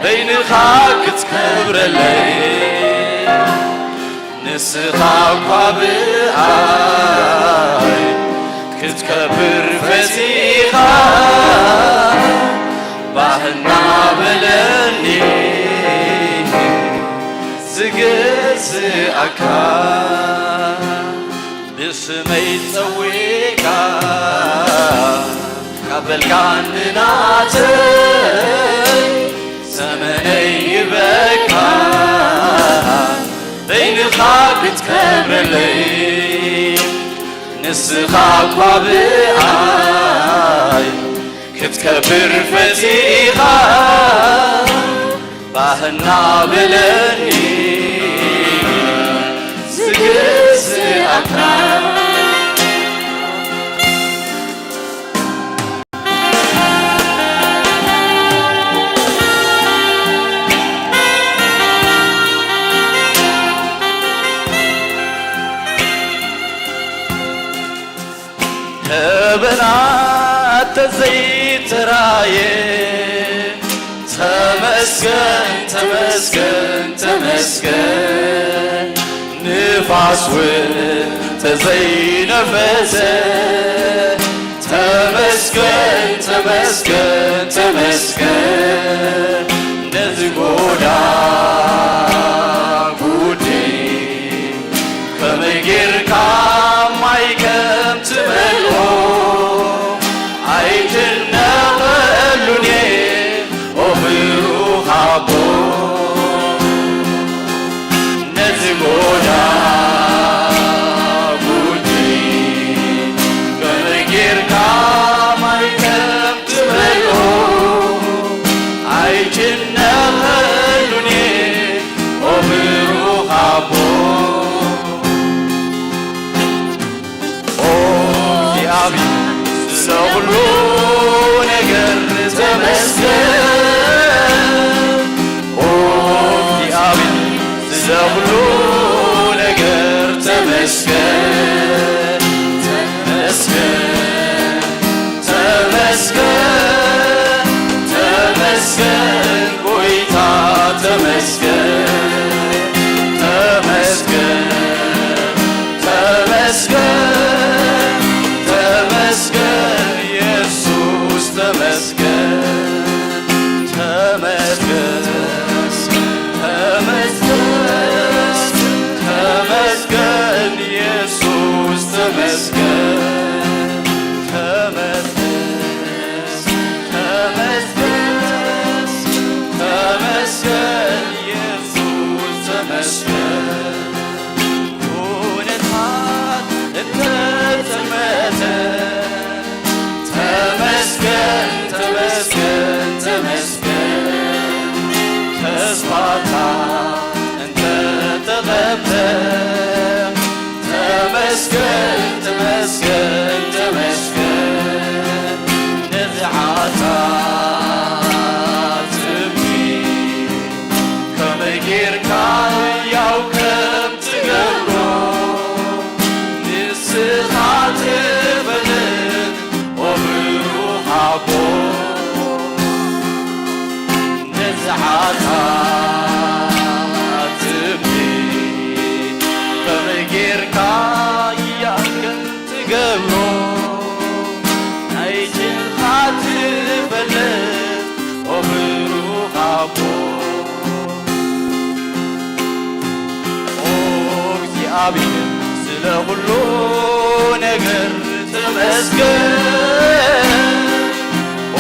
በይንኻ ክትከብረለይ ንስኻ እኳ ብኣይ ክትከብር ፈቲኻ ባህ እናበለኒ ዝግዝኣካ ብስመይ ጸዊዕካ ካበልካኒ ናተይ ዘመነይ ይበካ በይንኻ ክትከብረለይ ንስኻ እኳ ብኣይ ክትከብር ፈቲኻ ባህ እናበለኒ ዝግዝኣካ ደበና ተዘይተራየ ተመስገን ተመስገን ተመስገን ንፋስ እውን ተዘይነፈሰ ተመስገን ተመስገን ተመስገን ነዚ ጎዳ ጉዲ ከመይ ጌርካ ማይ ከም ትመልኦ ኣይትነቐሉን እየ ኦ ብሩኽ ኣቦ ነዚ ጎዳ ጉዲ ከመይ ጌርካ ማይ ከም ትመልኦ ኣይትነቐሉን እየ ኦ ብሩኽ ኣቦ ኦ እግዚኣብሔር ስለ ኩሉ ነገር ተመስገን ኦ እግዚኣብሔር ስለ ኩሉ ነገር ተመስገን ተመስገን ተመስገን ተመስገን ጎይታ ተመስገን ተመስገን ተመስገን ተመስገን ኢየሱስ ተመስገን ተመስገን ተመስገን ተመስገን ኢየሱስ ተመስገን ተመስገን ተመስገን ተመስገን ኢየሱስ ተመስገን ኩነታት እንተጸልመተ ተመስገን ተመስገን ተመስገን ተስፋታ እንተተቐብረ ተመስገን ተመስገን ተመስገን ነዚ ዓታትምቲ ከመይ ጌርካ ያው ከም ትገብሮ ንስኻ ትፈልጥ ኦ ብሩኽ ኣቦ ነዚ ዓታትምቲ ከመይ ጌርካ ያው ከም ትገብሮ ናይ ጅኻ ትፈልጥ ኦ ብሩኽ ኣቦ ኦ እግዚኣብሔር ስለ ኩሉ ነገር ተመስገን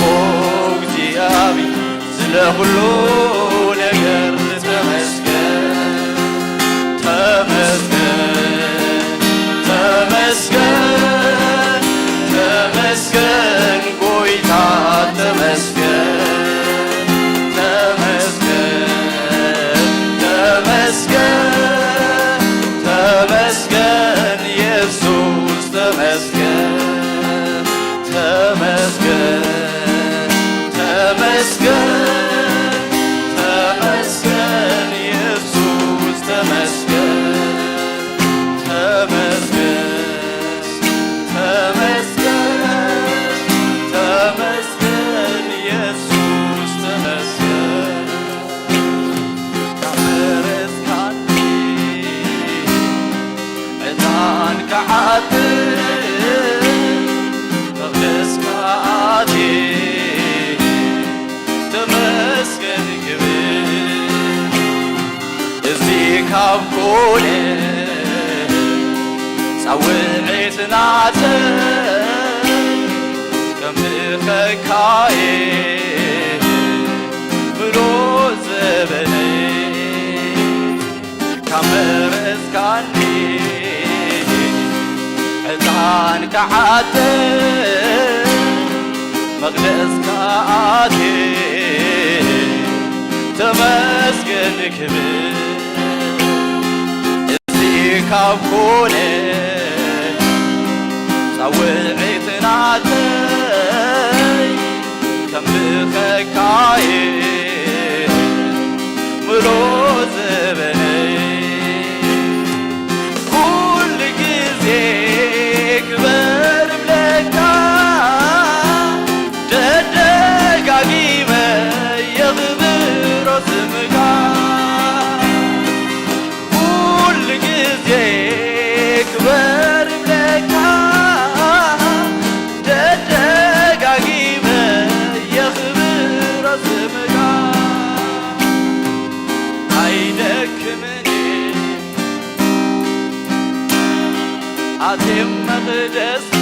ኦ እግዚኣብሔር ስለ ኩሉ ነገር ተመስገን ተመስገን ተመስገን ተመስገን ጎይታ ተመስገን ተመስገን ተመስገን ተመስገን ኢየሱስ ተመስገን ተመስገን ተመስገን ኣብ ኮነ ጻውዒት ናተይ ከምልኸካየ ምሉእ ዘበነይ ካብ መረጽካኒ ዕጣን ክዓጥን መቕደስካ ኣትየ ተመስገን ክብል እዚ ካብ ኮነ ጻውዒት ናተይ ከምልኸካየ ምሉእ ዘበነይ ኩሉ ግዜ ክበር እብለካ ደደጋጊመ የኽብሮ ስምካ ኩሉ ግዜ ክበር እብለካ ደደጋጊመ የኽብሮ ስምካ ኣይደክምን ኣትየ መቕደስካ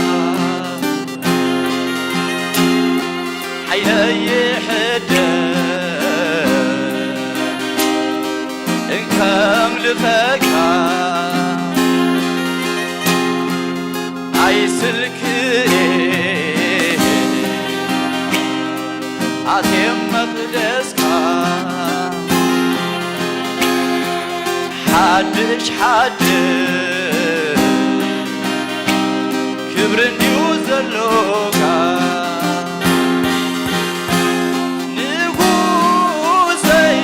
ሓይለይ ይሕደስ እንከምልኸካ ኣይስልክየ ኣትየ መቕደስካ ሓድሽ ሓድሽ ክብሪ እንድዩ ዘሎካ ንጉሰይ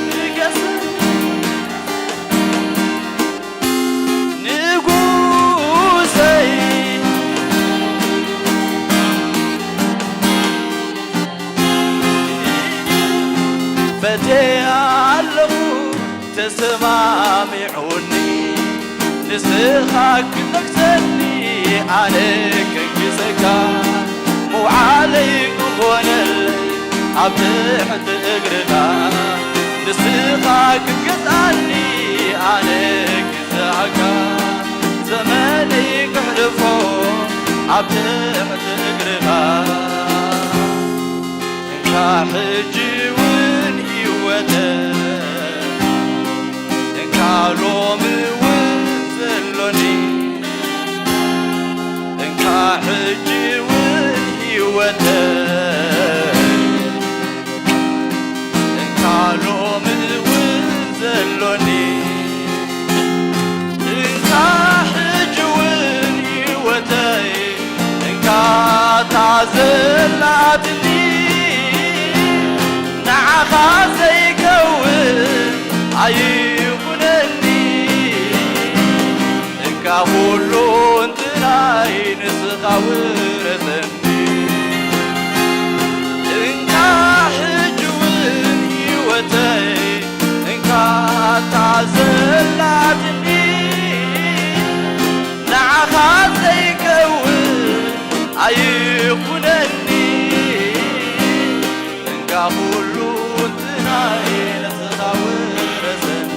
ንገስ ንጉሰይ ፈትየ ኣለኹ ተሰማሚዑኒ ንስኻ ክጠቅሰኒ ኣነ ከንግሰካ ምውዓለይ ክኾነለይ ኣብ ትሕቲ እግርኻ ንስኻ ክገዝኣኒ ኣነ ክገዝኣካ ዘመነይ ክሕልፎ ኣብ ትሕቲ እግርኻ እንካ ሕጂ እውን ህይወተ እንካ ሎሚ እውን ዘሎኒ እንካ ሕጂ እውን ህይወተ እንካ ሎሚ እውን ዘሎኒ እንካ ሕጂ እውን ህይወተይ እንካ እታ ዘላትኒ ንዓኻ ዘይከውን ኣይኹነኒ እንካ ኩሉ እንትናይ ንስኻ ውረሰኒ እንካ ሕጂ እውን ህይወተይ እንካ እታ ዘላትኒ ንዓኻ ዘይከውን ኣይኹነኒ እንካ ኩሉ እንትናይ ንስኻ ውረሰኒ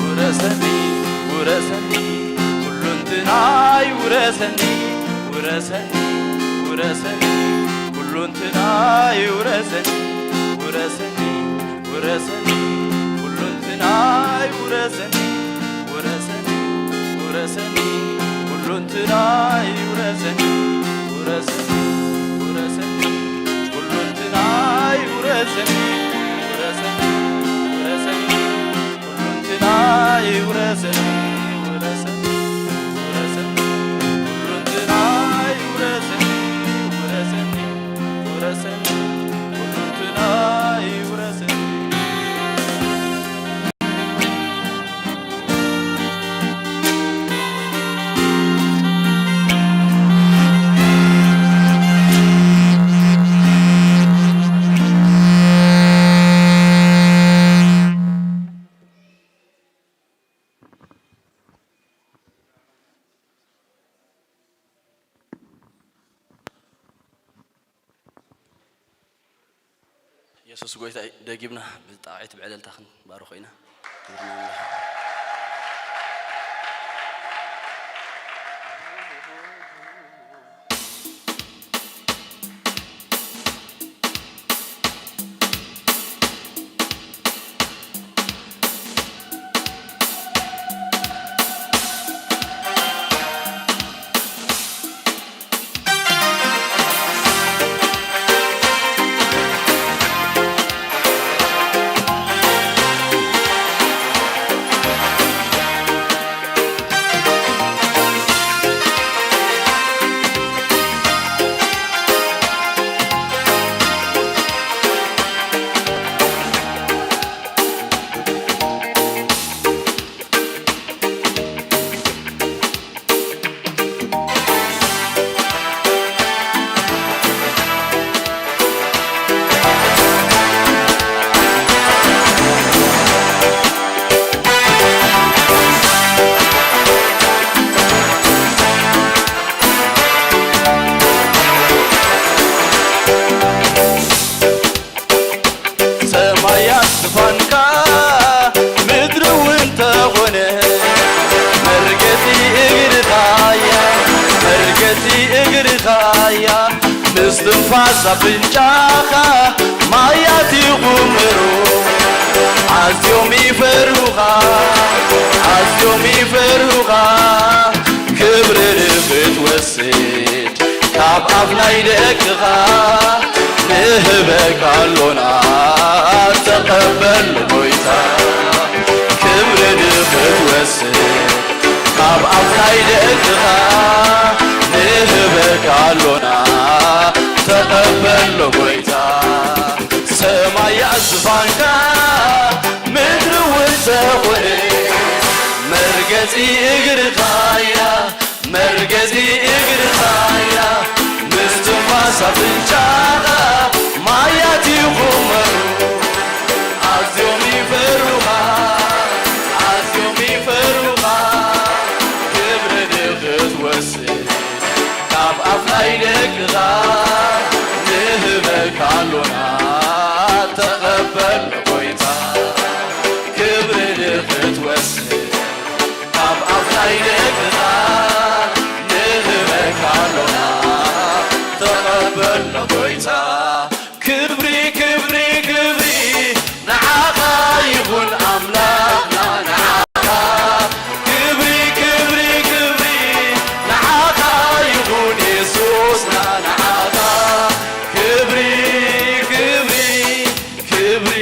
ውረሰኒ ውረሰኒ ኩሉ እንትናይ ውረሰኒ ውረሰኒ ውረሰኒ ኩሉ እንትናይ ውረሰኒ ውረሰኒ ውረሰኒ ኩሉ እንትናይ ውረሰኒ ውረሰኒ ውረሰኒ ኩሉ እንትናይ ውረሰኒ ውረሰኒ ውረሰኒ ኩሉ እንትናይ ውረሰኒ ውረሰኒ ውረሰኒ ኩሉ እንትናይ ውረሰኒ ውረሰኒ ውረሰኒ ኩሉ እንትናይ ውረሰኒ ውረሰኒ ውረሰኒ ኩሉ እንትናይ ውረሰኒ የሱስ ጐይታ እዩ። ደጊምና ብጣዕዒት ብዕልልታ ክንባርኾ ኢና። ክብሪ ንኣምላኽ። ሰማያት ዝፋንካ ምድሪ እውን ተኾነ፣ መርገጺ እግርኻያ፣ መርገጺ እግርኻያ፣ ምስትንፋስ ኣፍንጫኻ ማያት ይኹምሩ፣ ኣዝዮም ይፈርሁኻ፣ ኣዝዮም ይፈርሁኻ፣ ክብሪ ንኽትወስድ ካብ ኣፍ ናይ ደቅኻ ንህበካ ኣሎና፣ ተቐበል ጐይታ። ክብሪ ንኽትወስድ ካብ ኣፍ ናይ ደቅኻ ንህበካ ኣሎና፣ ተቐበል ጐይታ። ሰማይ ዝፋንካ ምድሪ እውን ተኾነ፣ መርገጺ እግርኻያ፣ መርገጺ እግርኻያ፣ ምስትንፋስ ኣፍንጫኻ ማያት ይኹመሩ። ኣዝዮም ይፈርሁኻ፣ ኣዝዮም ይፈርሁኻ፣ ክብሪ ንኽትወስድ ካብ ኣፍ ናይ ደቅኻ ንህበካ ኣሎና፣ ተቐበል ጐይታ። ክብሪ ንኽትወስድ ካብ ኣፍ ናይ ደቅኻ ንህበካ ኣሎና፣ ተቐበል ጐይታ። ክብሪ፣ ክብሪ፣ ክብሪ ንዓኻ ይኹን ኣምላኽና፣ ንዓኻ። ክብሪ፣ ክብሪ፣ ክብሪ ንዓኻ ይኹን የሱስና፣ ንዓኻ። ክብሪ፣ ክብሪ፣ ክብሪ፣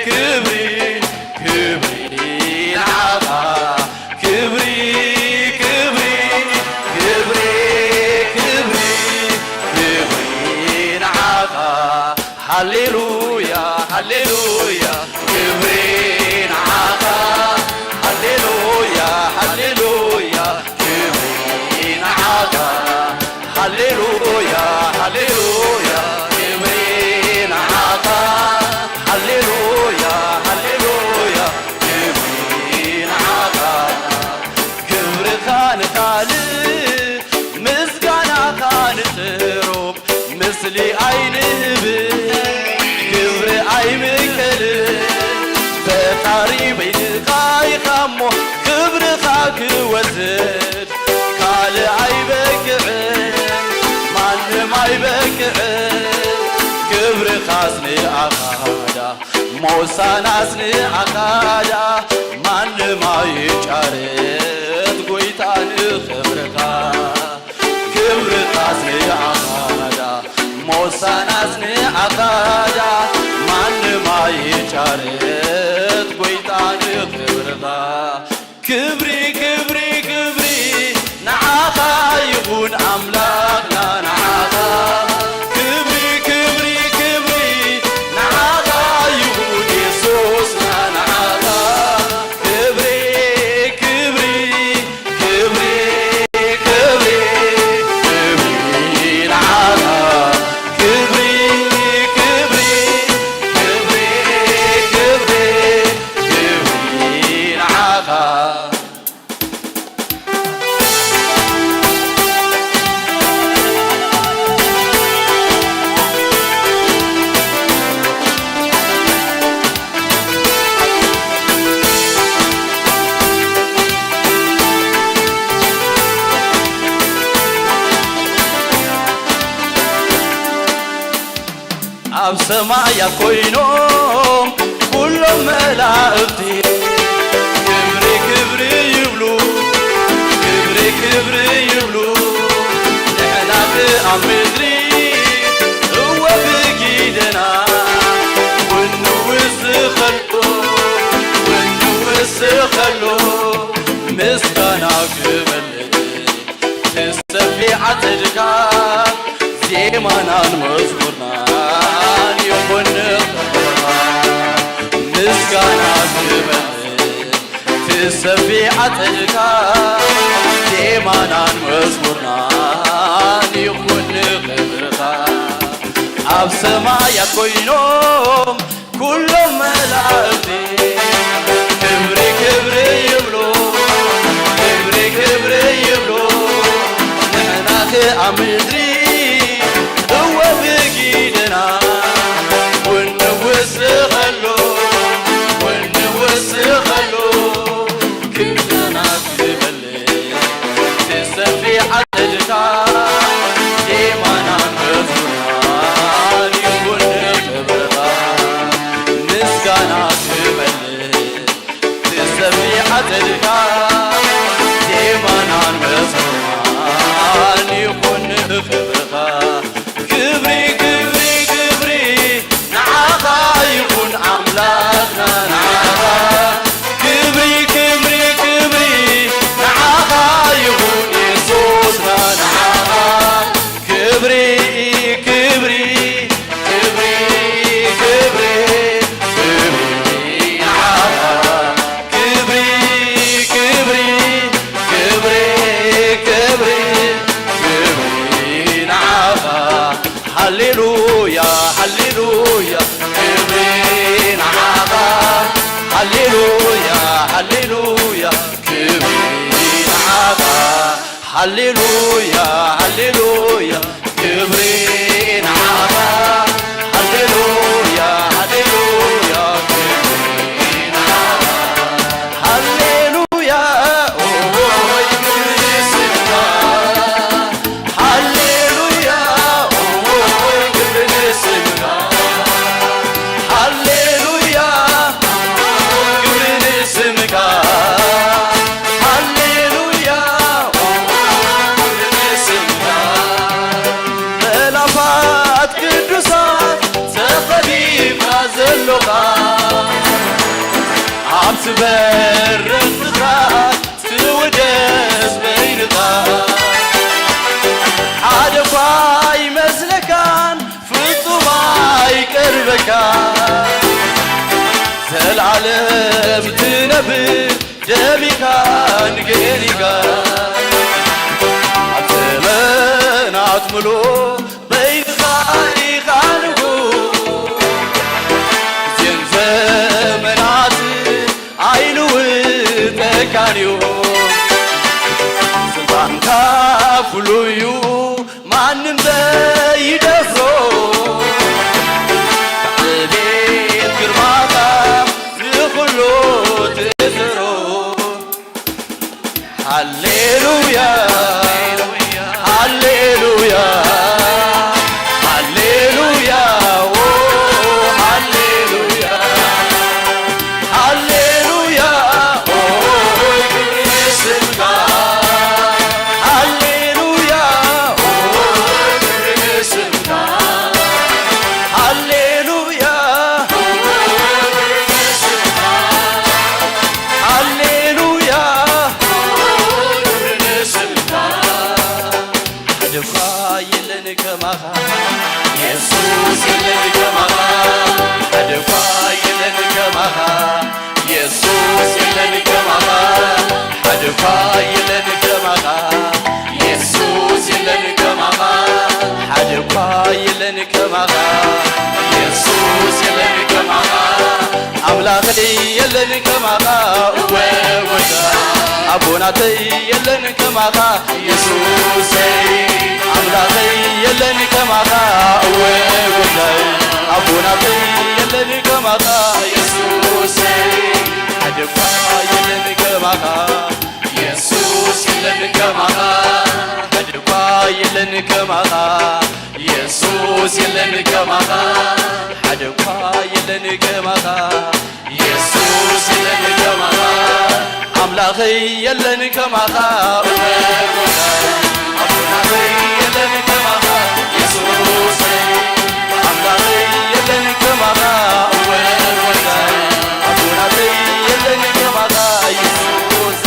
ክብሪ፣ ክብሪ ንዓኻ። ክብሪ፣ ክብሪ፣ ክብሪ፣ ክብሪ፣ ክብሪ ንዓኻ። ሃሌሉያ፣ ሃሌሉያ፣ ክብሪ ንዓኻ። ሃሌሉያ፣ ሃሌሉያ፣ ክብሪ ንዓኻ። ሃሌሉያ፣ ሃሌሉያ፣ ክብሪ ንዓኻ። ሃሌሉያ፣ ሃሌሉያ፣ ክብሪ ንዓኻ። ክብርኻ ንኻልእ፣ ምስጋናኻ ንጽሩብ፣ ምስሊ ኣይንህብን፣ ክብሪ ኣይምቀልን። ፈጣሪ በይንኻ ኢኻ እሞ፣ ክብርኻ ክወስድ ካልእ ኣይበቅዕን፣ ማንም ኣይበቅዕን። ክብርኻስ ንኣኻ ዳ፣ ሞሳናስ ንኣኻ ዳ፣ ማንም ኣይጫረት ጐይታ ንኽብርኻ። ክብርኻስ ንኣኻ ዳ፣ ሞሳናስ ንኣኻ ዳ፣ ማንም ኣይጫረት ጐይታ ንኽብርኻ። ክብሪ፣ ክብሪ፣ ክብሪ ንዓኻ ይኹን ኣምላኽና ንዓኻ። ክብሪ፣ ክብሪ፣ ክብሪ ንዓኻ ይኹን የሱስና ንዓኻ። ክብሪ፣ ክብሪ፣ ክብሪ፣ ክብሪ፣ ክብሪ ንዓኻ። ክብሪ፣ ክብሪ፣ ክብሪ፣ ክብሪ፣ ክብሪ ንዓኻ። ኣብ ሰማያት ኮይኖም ኩሎም መላእኽቲ ክብሪ ክብሪ ይብሉ፣ ክብሪ ክብሪ ይብሉ። ንሕና ከ ኣብ ምድሪ እወ ብጊደና እውን ንውስኸሉ፣ እውን ንውስኸሉ ምስጋና ክበልዕ ትሰፊ ዓጸድካ ዜማናን መዝሙርናን ይኹን ንኽብርኻ። ምስጋና ክበልዕ ትሰፊ ዓጸድካ ዜማናን መዝሙርናን ይኹን ንኽብርኻ። ኣብ ሰማያት ኮይኖም ኩሎም መላእኽቲ ክብሪ ክብሪ ይብሉ፣ ክብሪ ክብሪ ይብሉ። ንሕና ከ ኣብ ምድሪ እወ ብጊደና እውን ንውስኸሉ፣ እውን ንውስኸሉ ክብርና ክበልዕ ትሰፊ ዓጸድካ ዜማናን መዝሙርናን ይኹን ክብርኻ። ምስጋና ክበልዕ ትሰፊ ዓጸድካ ዜማናን መዝሙርናን ይኹን ክብርኻ። ክብሪ ክብሪ ክብሪ ንዓኻ ይኹን ኣምላኽና ንዓኻ። ክብሪ ክብሪ ክብሪ ንዓኻ ይኹን የሱስና ንዓኻ። ክብሪ ክብሪ ክብሪ ክብሪ ክብሪ ንዓኻ። ክብሪ ክብሪ ክብሪ ክብሪ ክብሪ ንዓኻ። ሃሌሉያ ሃሌሉያ ክብሪ ንዓኻ። ሃሌሉያ ሃሌሉያ ክብሪ ንዓኻ። ሃሌሉያ ሃሌሉያ ክብሪ ንዓኻ። ሃሌሉያ ሃሌሉያ ክብሪ ንዓኻ። ሃሌሉያ ኦይ ክብሪ ንስምካ። ሃሌሉያ ኦይ ክብሪ ንስምካ። ሃሌሉያ ክብሪ ንስምካ። ሃሌሉያ ክብሪ ንስምካ። በላፋት ቅዱሳት ተኸቢብካ ዘሎኻ ኣብቲ በረኽትኻ ትውደስ በይንኻ። ሓደ እኳ ኣይመስለካን ፍጹም ኣይቀርበካ። ዘልዓለም ትነብር ደሚካን ገሊካ። ኣብ ዘመናት ምሉእ በይንኻ ኢኻ ንጉስ። እዚን ዘመናት ኣይልውጠካን እዩ። ስልጣንካ ፍሉይ እዩ ማንም ዘይደፍሮ። ዕቤት ግርማኻ ንኹሉ ትእስሮ። ሃሌሉያ ሃሌሉያ ሃሌሉያ ኦ ሃሌሉያ ሃሌሉያ ኦ ክብሪ ንስምካ። ሃሌሉያ ኦ ክብሪ ንስምካ። ሃሌሉያ ሃሌሉያ ክብሪ ንስምካ። ሓደ እኳ የለን ከማኻ የሱስ የለን ከማኻ። ሓደ እኳ የለን ከማኻ የሱስ የለን ከማኻ። ሓደ እኳ የለን ከማኻ የሱስ የለን ከማኻ። ሓደ እኳ የለን ከማኻ የሱስ የለን ከማኻ። ኣምላኸይ የለን ከማኻ እወ ጎይታ። ኣቦናተይ የለን ከማኻ የሱሰይ። ኣምላኸይ የለን ከማኻ እወ ጎይታ። ኣቦናተይ የለን ከማኻ የሱሰይ። ሓደ እኳ የለን ከማኻ የሱስ የለን ከማኻ። ሓደ እኳ የለን ከማኻ የሱስ የለን ከማኻ። እኳ የለን ከማኻ የሱስ የለን ከማኻ ኣምላኸይ የለን ከማኻ ኣቦናተይ የለን ከማኻ የሱስ ኣምላኸይ የለን ከማኻ ኣቦናተይ የለን ከማኻ የሱስ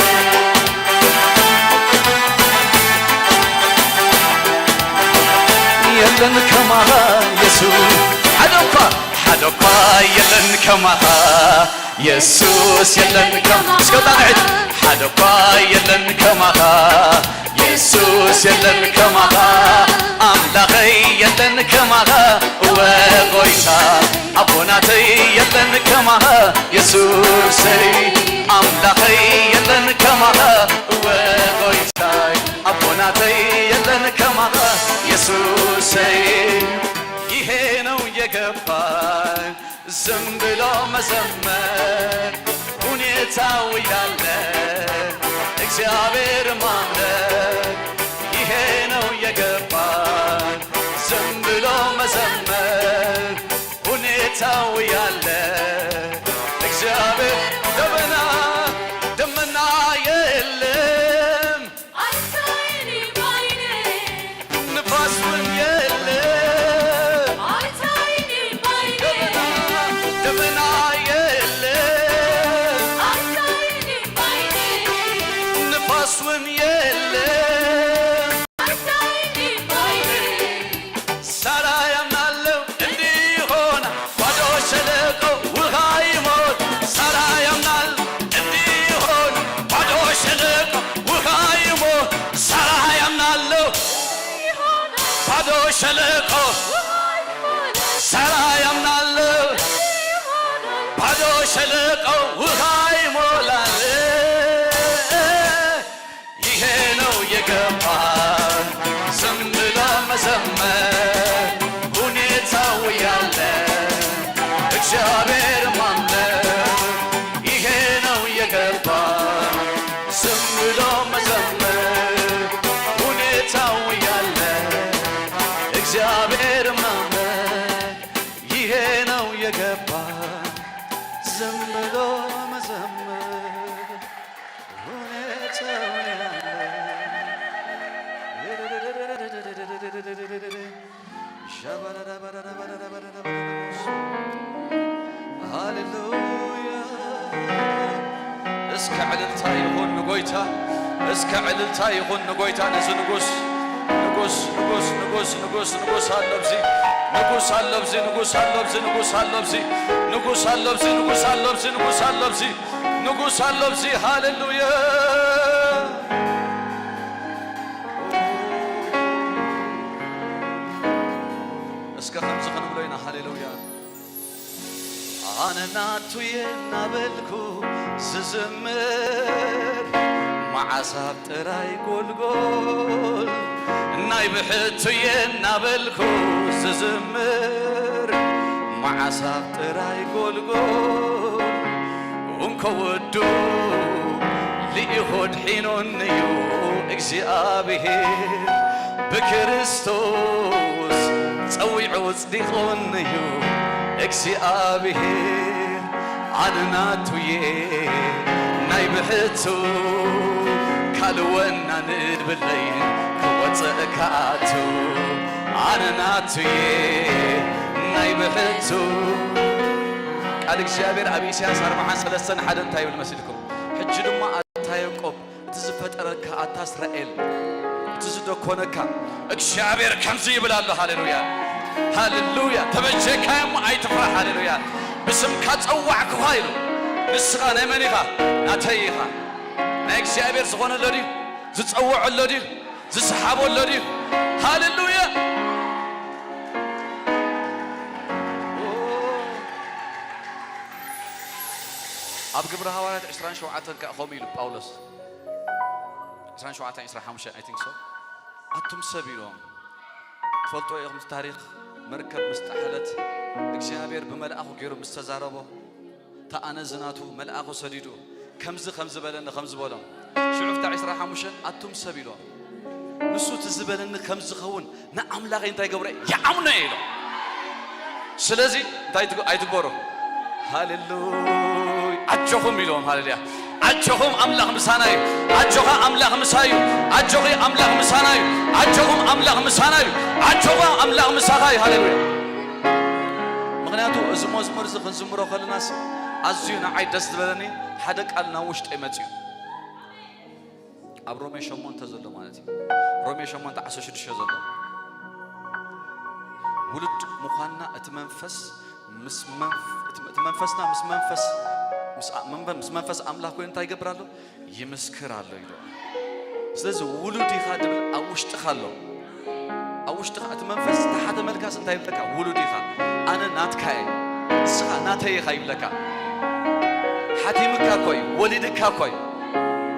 የለን ከማኻ የሱስ ሓደ እኳ ሓደ እኳ የለን ከማኻ የሱስ የለን ከማኻ እስከ ጣልዕት ሓደ እኳ የለን ከማኻ የሱስ የለን ከማኻ ኣምላኸይ የለን ከማኻ እወ ጎይታ ኣቦናተይ የለን ከማኻ የሱሰይ ኣምላኸይ የለን ከማኻ እወ ጎይታይ ኣቦናተይ የለን ከማኻ የሱሰይ ይሄ ነው የገባኝ ዝም ብሎ መዘመር ሁኔታው ያለ እግዚአብሔር ማምለክ ይሄ ነው የገባኝ ዝም ብሎ መዘመር ሁኔታው ያለ እግዚአብሔር ደመና ደመና የለም አይታይም ባይኔ ንፋስ ምን የለ አይታይም ባይኔ ደመና የለ አይታይም ባይኔ ንፋስ ምን የለ አይታይም ባይኔ ሳራ ያምናለው እንዲሆን ባዶ ሸለቆ ውሃ ይሞል ሳራ ያምናል እንዲሆን ባዶ ሸለቆ ውሃ ይሞል ሳራ ያምናለው ባዶ ሸለቆ ሳራ ያምናለው ባዶ ሸለቆ ውሃ ይሞላል ይሄ ነው የገባን ዝም ብሎ መዘመር ሁኔታው ያለ እግዚአብሔር ማምለክ ይሄ ነው የገባን ዝም ብሎ መዘመር ሁኔታው ያለ እግዚአብሔር ማምለክ ይሄ ነው የገባን ዝም ብሎ መዘመር ሃሌሉያ። እስከ ዕልልታ ይኹን ንጎይታ፣ እስከ ዕልልታ ይኹን ንጎይታ። ነዚ ንጉስ ንጉስ ንጉስ ንጉስ ንጉስ ንጉስ ኣሎ ኣብዚ ንጉስ ኣሎ ኣብዚ ንጉስ ኣሎ ኣብዚ ንጉስ ኣሎ ኣብዚ ንጉስ ኣሎ ኣብዚ ንጉስ ኣሎ ኣብዚ ንጉስ ኣሎ ኣብዚ ንጉስ ኣሎ ኣብዚ ሃሌሉያ። እስከ ከምዚ ክንብሎ ኢና ሃሌሉያ። ኣነ ናቱ እየ እናበልኩ ዝዝምር መዓስ ኣብ ጥራይ ጎልጎል ናይ ብሕቱ እየ እናበልኩ ዝዝምር መዓስ ኣብ ጥራይ ጎልጎል እንኮ ወዱ ልኢኹ ድሒኑንዩ እግዚኣብሔር ብክርስቶስ ጸዊዑ ኣጽዲቑንዩ እግዚኣብሔር ኣነ ናቱየ ናይ ብሕቱ ካልእ ወናኒ ድብለይ ክወጽእ ከኣቱ ኣነ ናቱየ ናይ ብሕቱ ቃል እግዚኣብሔር ኣብ ኢሳያስ ኣርብዓን ሰለስተን ሓደ እንታይ ይብል መሲልኩም? ሕጂ ድማ ኣታ ያዕቆብ እቲ ዝፈጠረካ ኣታ እስራኤል እቲ ዝደኮነካ እግዚኣብሔር ከምዚ ይብል ኣሎ። ሃሌሉያ ሃሌሉያ። ተበጀካ እሞ ኣይትፍራሕ። ሃሌሉያ። ብስምካ ጸዋዕኩኻ ኢሉ። ንስኻ ናይ መን ኢኻ? ናተይ ኢኻ። ናይ እግዚኣብሔር ዝኾነ ኣሎ ድዩ? ዝጸውዖ ኣሎ ድዩ? ዝሰሓቦ ኣሎ ድዩ? ሃሌሉያ። ኣብ ግብሪ ሃዋርያት ዕስራን ሸውዓተን ከኣ ከምኡ ኢሉ ጳውሎስ። ዕስራን ሸውዓተን ዕስራን ሓሙሽተን፣ I think so። ኣቱም ሰብ ኢሎም። ትፈልጥዎ ኢኹም እቲ ታሪኽ፣ መርከብ ምስ ጠሓለት እግዚኣብሔር ብመልኣኹ ገይሩ ምስ ተዛረቦ፣ እታ ኣነ ዝናቱ መልኣኹ ሰዲዱ ከምዚ ከም ዝበለኒ ከም ዝበሎም። ሽዑ ፍታ ዕስራን ሓሙሽተን ኣቱም ሰብ ኢሎም። ንሱ እቲ ዝበለኒ ከም ዝኸውን ንኣምላኸይ እንታይ ገብረ? ይኣምኖ እየ ኢሎም። ስለዚ እንታይ ትግ-፣ ኣይትግበሩ። ሃሌሉያ። ኣጆኹም ኢሎም፣ ሃሌሉያ። ኣጆኹም ኣምላኽ ምሳና እዩ። ኣጆኻ ኣምላኽ ምሳይ እዩ። ኣጆኺ ኣምላኽ ምሳና እዩ። ኣጆኹም ኣምላኽ ምሳና እዩ። ኣጆኻ ኣምላኽ ምሳኻ እዩ። ሃሌሉያ። ምኽንያቱ እዚ መዝሙር እዚ ክንዝምሮ ከለናስ ኣዝዩ ንዓይ ደስ ዝበለኒ ሓደ ቃል ናብ ውሽጠይ መጽዩ። ኣብ ሮሜ ሸሞንተ ዘሎ ማለት እዩ። ሮሜ ሸሞንተ ዓሰርተ ሽዱሽተ ዘሎ። ውሉድ ምዃንና እቲ መንፈስ ምስ መንፍ-፣ እቲ፣ እቲ መንፈስና ምስ መንፈስ፣ ምስ ኣ-፣ መንፈ-፣ ምስ መንፈስ ኣምላኽ ኮይኑ እንታይ ይገብር ኣሎ? ይምስክር ኣሎ ኢሉ። ስለዚ ውሉድ ኢኻ ድብል ኣብ ውሽጥኻ ኣሎ። ኣብ ውሽጥኻ እቲ መንፈስ ዝተሓተመልካስ እንታይ ይብለካ? ውሉድ ኢኻ። ኣነ ናትካ እየ። ንስኻ ናተይ ኢኻ ይብለካ። ሓቲምካ እኮ እዩ። ወሊድካ እኮ እዩ።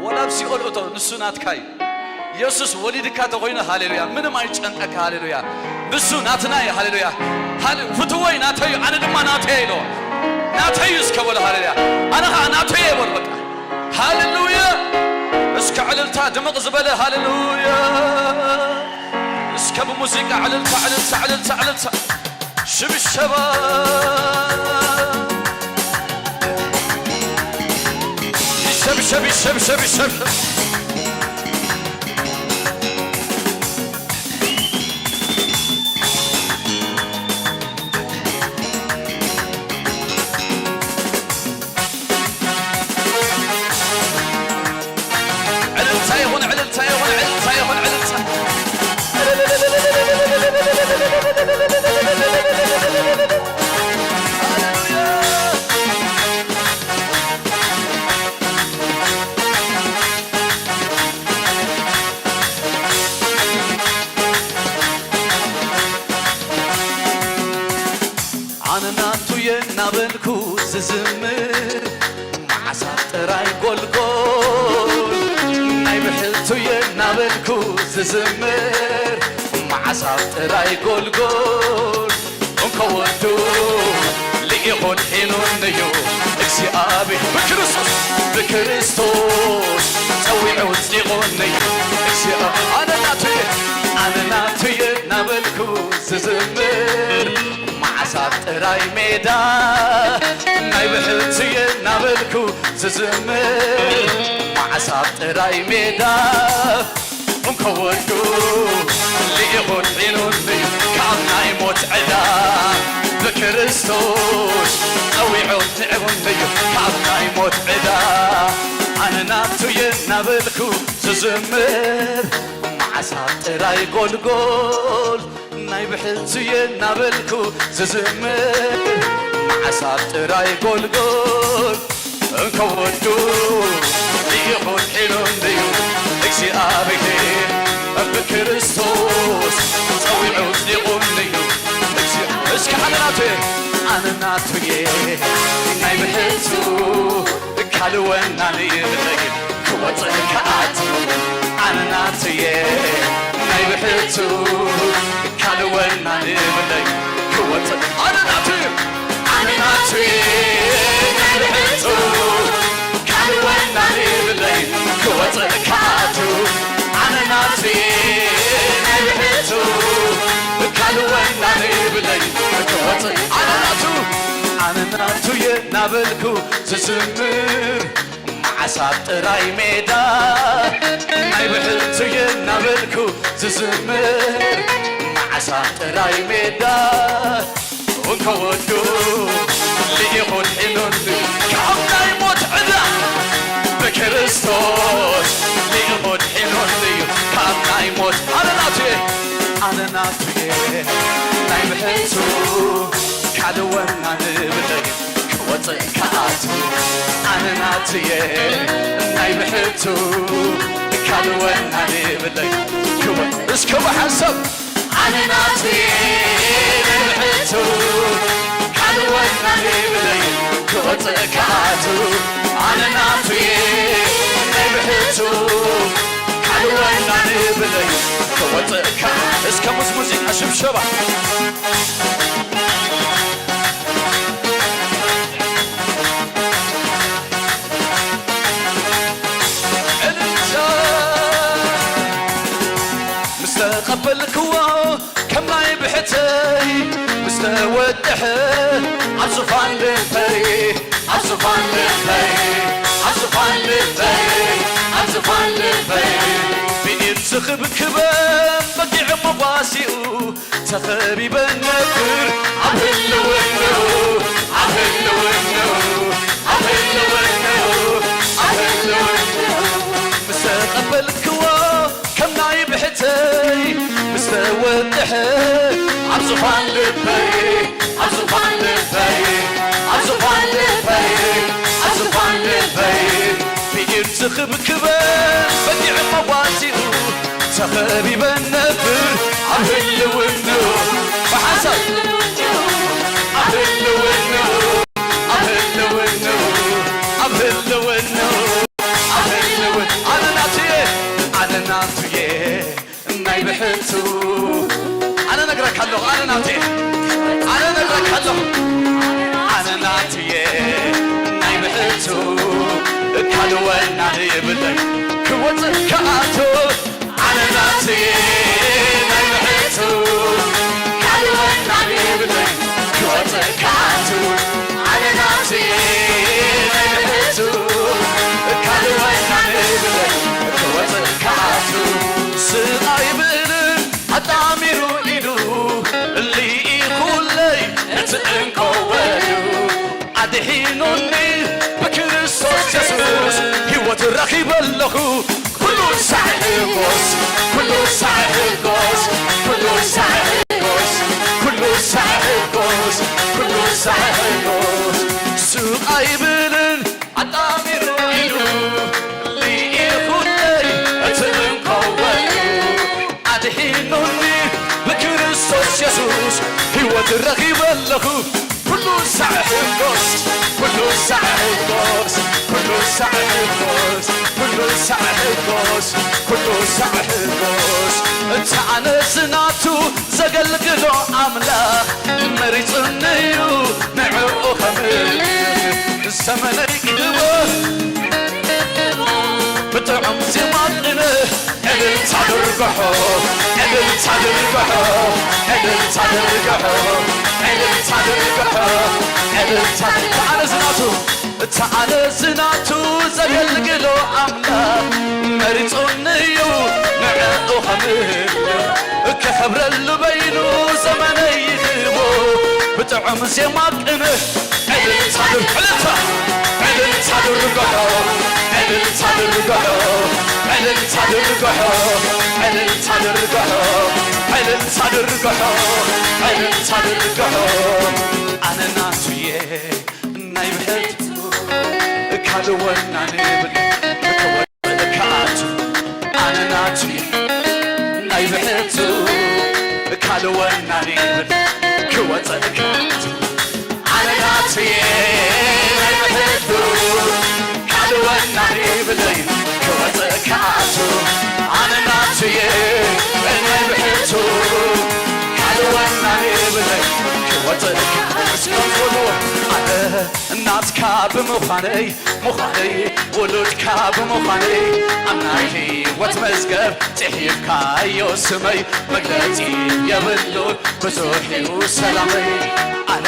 ወላ ኣብ ሲኦል እቶ፣ ንሱ ናትካ እዩ። የሱስ ወሊድካ ተኾይኑ፣ ሃሌሉያ፣ ምንም ኣይጨንቀካ፣ ሃሌሉያ። ንሱ ናትና እዩ፣ ሃሌሉያ። ሃሌ-፣ ፍትወይ ናተይ እዩ፣ ኣነ ድማ ናተይ እየ ኢሎ። ናተይ እዩ እስከ በሎ፣ ሃሌሉያ። ኣነ ኸዓ ናተይ እየ በሎ፣ በቃ። ሃሌሉያ። እስከ ዕልልታ ድምቕ ዝበለ፣ ሃሌሉያ። እስከ ብሙዚቃ ዕልልታ፣ ዕልልታ፣ ዕልልታ፣ ዕልልታ። ሽብሸባ። ይሸብሸብ፣ ይሸብሸብ፣ ይሸብሸብ። ዕልልታ ይኹን፣ ዕልልታ ይኹን፣ ዕልልታ ይኹን፣ ዕልልታ። ኣነ ናቱየ እናበልኩ ዝዝምር፣ መዓሳ ጥራይ ጎልጎል። ናይ ብሕቱየ እናበልኩ ዝዝምር፣ መዓሳ ጥራይ ጎልጎል። እንኮ ወዱ ልኢኹን ሒኑን እዩ እግዚኣብሔር፣ ብክርስቶስ፣ ብክርስቶስ ጸዊዑ ጽዲቑን እዩ እግዚኣብሔር። ኣነ ናቱየ፣ ኣነ ናቱየ እናበልኩ ዝዝምር፣ መዓሳ ጥራይ ሜዳ። ናይ ብሕቱየ እናበልኩ ዝዝምር፣ መዓሳ ጥራይ ሜዳ። እንኮ ወዱ ልኢኹን ሒኑን እዩ ካብ ናይ ሞት ዕዳ፣ ብክርስቶስ ጸዊዑ ጽዒቡን እዩ ካብ ናይ ሞት ዕዳ። ኣነ ናቱየ እናበልኩ ዝዝምር፣ መዓሳ ጥራይ ጎልጎል። ናይ ብሕቱየ እናበልኩ ዝዝምር፣ መዓሳ ጥራይ ጎልጎል። እንኮ ወዱ ልኢኹን ሒኑን እዩ እግዚኣብሔር፣ ብክርስቶስ ጸዊዑ ጽዲቑን እዩ እግዚኣብሔር። እስከ ኣነ ናቱየ፣ ኣነ ናቱየ ናይ ብሕቱ ካልእ ወናኒ ይብለይ ክወጽእ ክኣቱ። ኣነ ናቱየ ናይ ብሕቱ ካልእ ወናኒ ይብለይ ክወጽእ። ኣነ ናቱየ፣ ኣነ ናቱየ ናይ ብሕቱ ካልእ ወናኒ ይብለይ ክወጽእ ክኣቱ። ኣነ ናቱየ ናይ ብሕቱ ካልእ ወናኒ ይብለይ ክወጽእ። ኣነ ናቱ፣ ኣነ ናቱየ እናበልኩ ዝዝምር፣ መዓሳ ጥራይ ሜዳ። ናይ ብሕቱየ እናበልኩ ዝዝምር፣ መዓሳ ጥራይ ሜዳ። እንኮ ወዱ ልኢኹን ሒኑን ካብ ናይ ሞት ዕዳ፣ ብክርስቶስ ልኢኹን ሒኑን እዩ ካብ ናይ ሞት። ኣነ ናቱየ፣ ኣነ ናቱየ ናይ ብሕቱ ካልእ ወናኒ ይብለይ ክወጽእ ክኣቱ። ኣነ ናቱየ ናይ ብሕቱ ካልእ ወናኒ ይብለይ ክወ-፣ እስከ ብሓንሳብ ኣነ ናቱየ ናይ ብሕቱ ካልእ ወናኒ ይብለይ ክወጽእ ክኣቱ። ኣነ ናቱየ ናይ ብሕቱ ካልእ ወናኒ ይብለይ ክወጽእ ክኣ-፣ እስከ ምስ ሙዚቃ ሽብሸባ። ዕልልታ። ምስ ተቐበልክዎ ከም ናይ ብሕተይ፣ ምስ ተወ-፣ ወጥሕ ኣብ ዙፋን ልበይ፣ ኣብ ዙፋን ልበይ፣ ኣብ ዙፋን ልበይ፣ ኣብ ዙፋን ልበይ። ብኢድ ዝኽብክበን በጊዕ መዋሲኡ ተኸቢበ ነብር ኣብ ህልውንኡ፣ ኣብ ህልውንኡ፣ ኣብ ህልውንኡ፣ ኣብ ህልውንኡ። ምስ ተቐበልክዎ ከም ናይ ብሕተይ፣ ምስ ተወድሐ ኣብ ዙፋን ልበይ፣ ኣብ ዙፋን ልበይ፣ ኣብ ዙፋን ልበይ፣ ኣብ ዙፋን ልበይ። ብኢድ ዝኽብክበን በጊዕ መዋሲኡ ተኸቢበ ነብር ኣብ ህልውንኡ። ብሓንሳብ ኣብ ህልውንኡ፣ ኣብ ህልውንኡ፣ ኣብ ህልውንኡ፣ ኣብ ህልውንኡ። ኣነ ናቱየ፣ ኣነ ናቱየ ናይ ብሕቱ። ኣነ ነግረካ ኣለኹ፣ ኣነ ናቱየ፣ ኣነ ነግረካ ኣለኹ። ኣነ ናቱየ ናይ ብሕቱ፣ ካልእ ወናኒ የብለይ ክወፅእ ክኣቱ። ኣነ ናቱየ ናይ ብሕቱ፣ ካልእ ወናኒ የብለይ ክወፅእ ክኣቱ። ኣነ ናቱየ ናይ ብሕቱ፣ ካልእ ወናኒ የብለይ ክወፅእ ክኣቱ። ስቕ ኣይብልን ኣጣሚሩ ኢዱ፣ ልኢኹለይ እቲ ዕንቆ ወዱ። ኣድሒኑኒ ብክርስቶስ የሱስ፣ ህይወት ረኺበ ኣለኹ። ኩሉ ሳዕ ሕጎስ፣ ኩሉ ሳዕ ሕጎስ፣ ኩሉ ሳዕ ሕጎስ፣ ኩሉ ሳዕ ሕጎስ፣ ኩሉ ሳዕ ሕጎስ። ስቕ ኣይብልን ኣጣሚሩ ኢዱ፣ ልኢኹለይ እቲ ዕንቆ ወዱ። ኣድሒኑኒ ብክርስቶስ የሱስ፣ ህይወት ረኺበ ኣለኹ። ኩሉ ሳዕ ሕጎስ፣ ኩሉ ሳዕ ሕጎስ፣ ኩሉ ሳዕ ሕጎስ፣ ኩሉ ሳዕ ሕጎስ፣ ኩሉ ሳዕ ሕጎስ። እንተ ኣነ ዝናቱ ዘገልግሎ ኣምላኽ መሪጹኒ እዩ ንዕኡ ኸምልኽ። ዘመነይ ክህቦ ብጥዑም ዜማ ቅነ ዕልልታ ድርግሖ፣ ዕልልታ ድርግሖ፣ ዕልልታ ድርግሖ፣ ዕልልታ ድርግሖ፣ ዕልልታ። እታ ኣነ ዝናቱ፣ እታ ኣነ ዝናቱ ዘገልግሎ ኣምላኽ መሪጹኒ እዩ ንዕኡ ኸምህሎ። ከኸብረሉ በይኑ ዘመነይ ይህቦ ብጥዑም ዜማ ቅነ ዕልልታ ድር-፣ ዕልልታ፣ ዕልልታ ድርግሖ፣ ዕልልታ ድርግሖ፣ ዕልልታ ድርግሖ፣ ዕልልታ ድርግሖ፣ ዕልልታ ድርግሖ፣ ዕልልታ ድርግሖ። ኣነ ናቱየ ናይ ብሕቱ፣ ካልእ ወናኒ የብለይ ክወ-፣ ክኣቱ። ኣነ ናቱየ ናይ ብሕቱ፣ ካልእ ወናኒ የብለይ ክወጽእ ክኣቱ። ኣነ ናቱየ ናይ ብሕቱ፣ ካልእ ወናኒ የብለይ ክወጽእ ክኣቱ። ኣነ ናቱየ ናይ ብሕቱ፣ ካልእ ወናኒ የብለይ ክወጽእ ክኣቱ። እስከ በሉ፣ ኣነ ናትካ ብምዃነይ፣ ምዃነይ፣ ውሉድካ ብምዃነይ፣ ኣብ ናይ ህይወት መዝገብ ጽሒፍካዮ ስመይ። መግለጺ የብሉን ብዙሕ እዩ ሰላመይ። ኣነ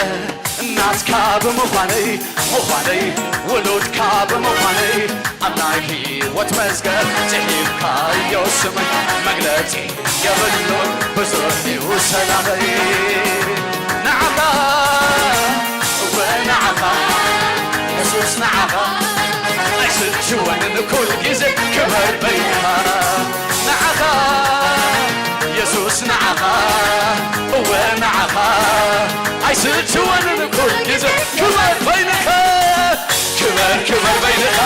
ናትካ ብምዃነይ፣ ምዃነይ፣ ውሉድካ ብምዃነይ፣ ኣብ ናይ ህይወት መዝገብ ጽሒፍካዮ ስመይ። መግለጺ የብሉን ብዙሕ እዩ ሰላመይ። ንዓኻ፣ እወ ንዓኻ፣ የሱስ ንዓኻ፣ ኣይስልችወንን ኩል ግዜ ክበር በይንኻ። ንዓኻ፣ የሱስ ንዓኻ፣ እወ ንዓኻ፣ ኣይስልችወንን ኩል ግዜ ክበር በይንኻ። ክበር፣ ክበር በይንኻ፣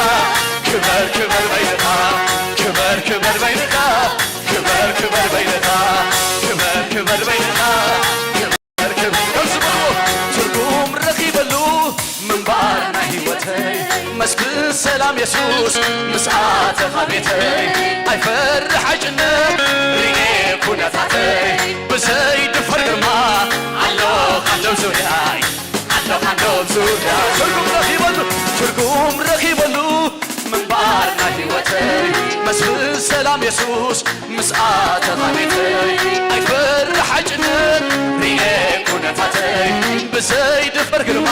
ክበር፣ ክበር በይንኻ፣ ክበር፣ ክበር በይንኻ፣ ክበር፣ ክበር በይንኻ፣ ክበር፣ ክበር በይንኻ፣ ክበር፣ ክበር። ከምዚ በልዎ፣ ትርጉም ረኺበሉ ምንባር ናይ ህይወተይ፣ መስፍን ሰላም የሱስ ምስ ኣተኻ ቤተይ፣ ኣይፈርሕ ኣይጭነቕ ርኤ ኩነታተይ፣ ብዘይ ድፈር ግርማ ኣሎ ካንዶብ ዙርያይ። ኣሎኻ ዶብ ዙርያ ትርጉም ረኺበሉ፣ ትርጉም ረኺበሉ ምንባር ናይ ህይወተይ፣ መስፍን ሰላም የሱስ ምስ ኣተኻ ቤተይ፣ ኣይፈርሕ ኣይጭነቕ ርኤ ኩነታተይ፣ ዘይድፈር ግርማ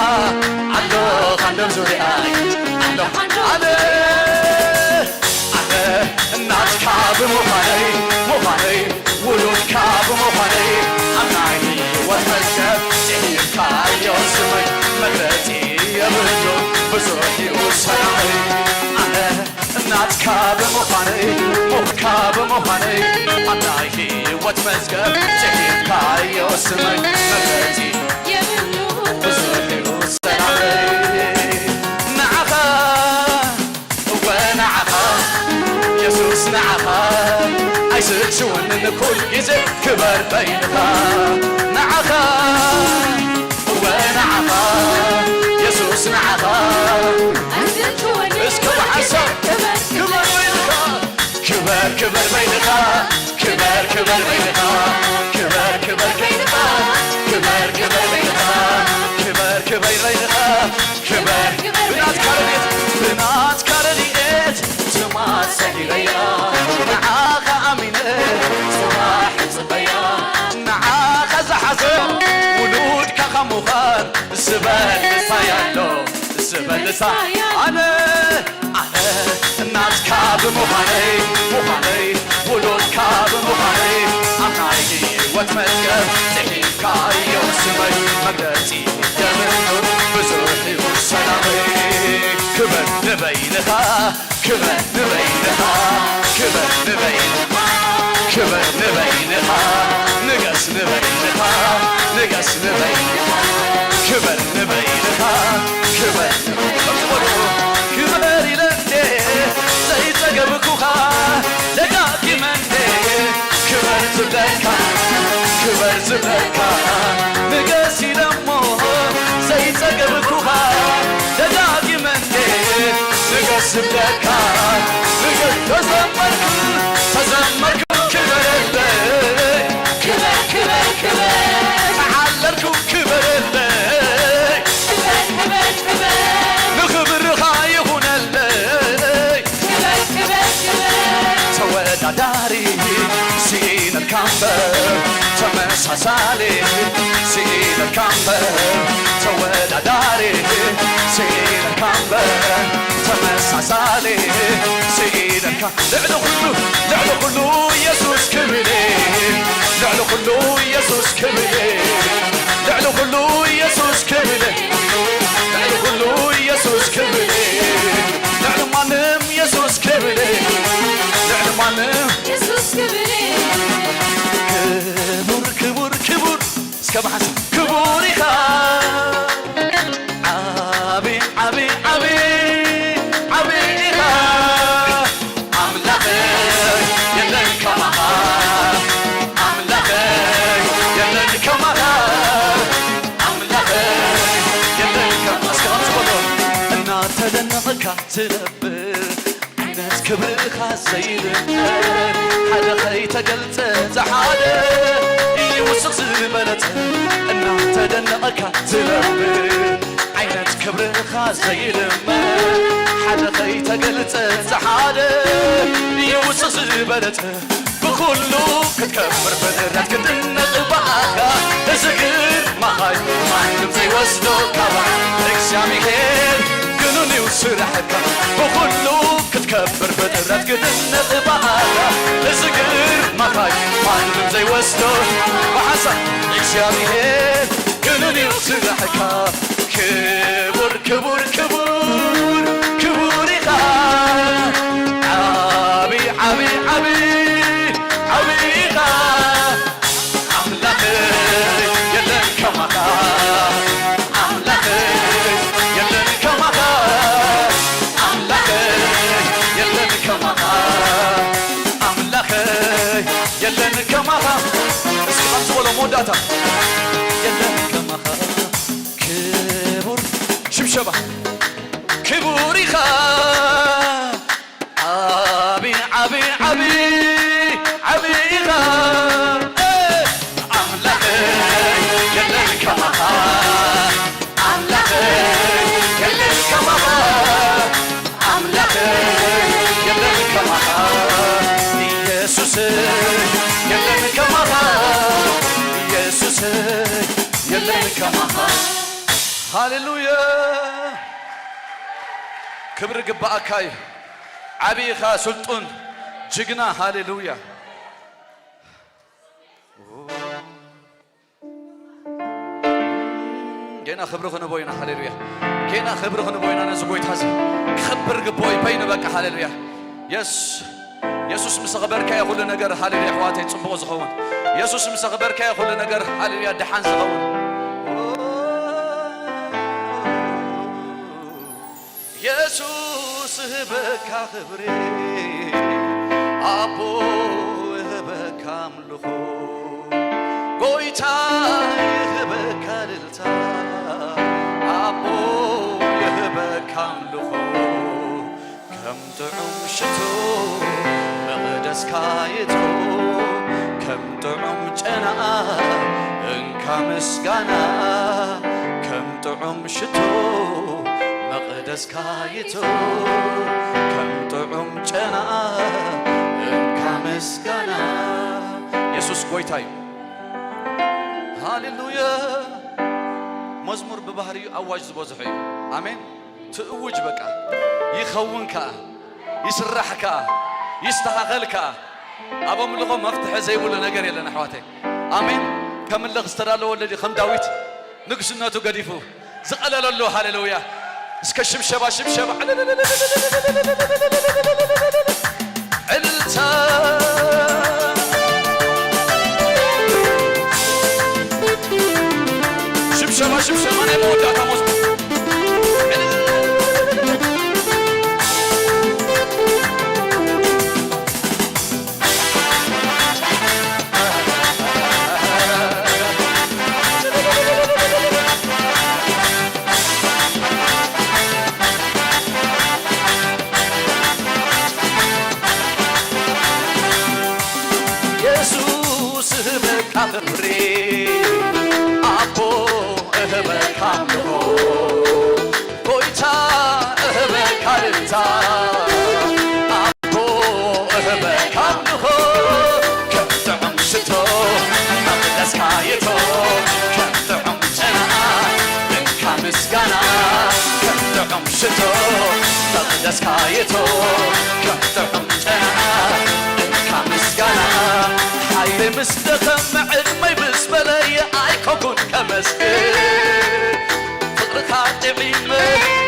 ኣሎ ካንዶም ዙርያይ ኣሎ። ኣነ ኣነ እናትካ ብምዃነይ ምዃነይ ውሉድካ ብምዃነይ ኣብ ናይ ህይወት መዝገብ ጽሒፍካዮ ስመይ መግለጺ የብሉ ብዙሕ እዩ ሰላመይ። ኣነ እናትካ ብምዃነይ ሞኽካ ብምዃነይ ኣብ ናይ ህይወት መዝገብ ጽሒፍካዮ ስመይ መግለጺ ብዙሕ እዩ ሰላመይ። ንዓኻ እወ ንዓኻ የሱስ ንዓኻ ኣይስልችወንን ኩል ግዜ ክበር በይንኻ ንዓኻ እወ ንዓኻ የሱስ ንዓኻ እስከ ብሓንሳብ ክበር በይንኻ ክበር ክበር በይንኻ ክበር ክበር በይንኻ ክበር ክበር በይንኻ ክበር ክበር በይንኻ ክበር ክበር በይንኻ ክበር ብናትካ ረድኤት ብናትካ ረድኤት ስማ ሰጊረያ ንዓኻ ኣሚነ ስማ ሕጽበያ ንዓኻ ዝሓዘ ውሉድካ ካብ ምዃን ዝበልጽ እንታይ ኣሎ ዝበልጽ ኣነ ኣነ እናትካ ብምዃነይ ምዃነይ ውሉድካ ብምዃነይ ኣብ ናይ ህይወት መዝገብ ጽሒፍካዮ ስመይ መግለጺ የብሉ ብዙሕ እዩ ሰላመይ ክብር ንበይንኻ ክብር ንበይንኻ ክብር ንበይንኻ ክብር ንበይንኻ ንገስ ንበይንኻ ንገስ ንበይንኻ ክብር ንበይንኻ ክብር ንበይንኻ ክብር ኢለ እንዴ ዘይጸገብኩኻ ደጋጊመ እንዴ ክብር ዝብለካ ክብር ዝብለካ ንገስ ኢለ እሞ ዘይጸገብኩኻ ደጋጊመ እንዴ ንገስ ዝብለካ ንገስ ተዘመርኩ ተዘመርኩ ክበረለይ ክበር ክበር ክበር ተዓለልኩ ክበረለይ ክበር ክበር ክበር ንኽብርኻ ይኹነለይ ክበር ክበር ክበር ተወዳዳሪ ስኢነልካ እምበር ተመሳሳሊ ስኢነልካ እምበር ተወዳዳሪ ስኢነልካ እምበር ተመሳሳሊ ስኢነልካ ልዕሊ ኩሉ ልዕሊ ኩሉ የሱስ ክብሪ ልዕሊ ኩሉ የሱስ ክብሪ ልዕሊ ኩሉ የሱስ ክብሪ ልዕሊ ኩሉ የሱስ ክብሪ ልዕሊ ማንም የሱስ ክብሪ ልዕሊ ማንም የሱስ ክብሪ ክቡር ክቡር ክቡር እስከ ብሓንሳብ ክቡር ኢኻ ዓቢ ዓቢ ዓቢ ዓቢ ኢኻ ኣምላኸይ የለን ከማኻ ኣምላኸይ የለን ከማኻ ኣምላኸይ የለን ከማኻ እስከ ከምዚ በሎ እናተደነቕካ ትነብር ዓይነት ክብርኻ ዘይርእ ሓደ ኸይተገልጸ ዝሓደ ይውስኽ ዝበለጸ እናተደነቐካ ትነብር ዓይነት ክብርኻ ዘይርመ ሓደ ኸይተገልጸ ዝሓደ ይውስኽ ዝበለጸ ብኹሉ ክትከብር ፍጥረት ክድነቕ ብኣኻ እዚ ግርማኻ ማንም ዘይወስዶ ካባኻ እግዚኣብሔር ግኑን እዩ ስራሕካ ብኹሉ ክትከብር ፍጥረት ክድነቕ ብኣኻ እዚ ግርማኻ ማንም ዘይወስዶ ብሓንሳብ እግዚኣብሔር ግኑን እዩ ስራሕካ ክቡር ክቡር ክቡር ክቡር ኢኻ ዓቢ ዓቢ ዓቢ ዓቢ ኢኻ ኣምላኸይ የለን ከማኻ ኣምላኸይ የለን ከማኻ ኣምላኸይ የለን ከማኻ ኣምላኸይ የለን ከማኻ እስኪ ከምዚ በሎ መወዳእታ የለን ከማኻ ክቡር ሽብሸባ ክቡር ኢኻ ዓቢ ዓቢ ዓቢ ዓቢ ኢኻ ኣምላኸይ የለን ከማኻ ኣምላኸይ የለን ከማኻ ኣምላኸይ የለን ከማኻ ኢየሱስ የለን ከማኻ ኢየሱስ የለ የለን ከማኻ። ሃሌሉያ። ክብሪ ግባኣካ እዩ። ዓቢ ኢኻ፣ ስልጡን ጅግና። ሃሌሉያ። ጌና ክብሪ ክንቦ ኢና። ሃሌሉያ። ጌና ክብሪ ክንቦ ኢና ነዚ ጎይታ እዚ። ክኽብር ግቦ እዩ በይኑ በቃ። ሃሌሉያ። የስ-፣ የሱስ ምስ ኣኽበርካዮ ኩሉ ነገር፣ ሃሌሉያ፣ ኣሕዋተይ፣ ጽቡቕ ዝኸውን። የሱስ ምስ ኣኽበርካዮ ኩሉ ነገር፣ ሃሌሉያ፣ ደሓን ዝኸውን። የሱስ እህበካ ክብሪ፣ ኣቦ እህበካ ኣምልኾ፣ ጎይታ ይህበካ እልልታ፣ ኣቦ ይህበካ ኣምልኾ። ከም ጥዑም ሽቶ መቕደስካ ይእቶ፣ ከም ጥዑም ጨና እንካ ምስጋና፣ ከም ጥዑም ሽቶ መቕደስካ ይእቶ፣ ከም ጥዑም ጨና እንካ ምስጋና። የሱስ ጎይታ እዩ። ሃሌሉያ። መዝሙር ብባህሪኡ ኣዋጅ ዝበዝሖ እዩ። ኣሜን። ትእውጅ በቃ። ይኸውን ከኣ፣ ይስራሕ ከኣ፣ ይስተኻኸል ከኣ። ኣብ ኣምልኾ መፍትሒ ዘይብሉ ነገር የለን ኣሕዋተይ። ኣሜን። ከምልኽ ዝተዳለወ ወለዲ ከም ዳዊት ንግስነቱ ገዲፉ ዝቐለለሉ። ሃሌሉያ። እስከ ሽብሸባ፣ ሽብሸባ። ዕልልታ። ሽብሸባ፣ ሽብሸባ ናይ መወዳእታ ሞት። የሱስ እህበካ ክብሪ፣ ኣቦ እህበካ ኣምልኾ፣ ጎይታ እህበካ እልልታ፣ ኣቦ እህበካ ኣምልኾ፣ ከም ጥዑም ሽቶ መቕደስካ ይእቶ፣ ከም ጥዑም ጨና እንካ ምስጋና፣ ከም ጥዑም ሽቶ መቕደስካ ይእቶ፣ ከም ጥዑም ጨና እንካ ምስጋና። ሓይለይ ምስ ደኸመ ዕድመይ ምስ በለየ ኣይኮንኩን ከመስግን፣ ፍቕርኻ ጥዒመ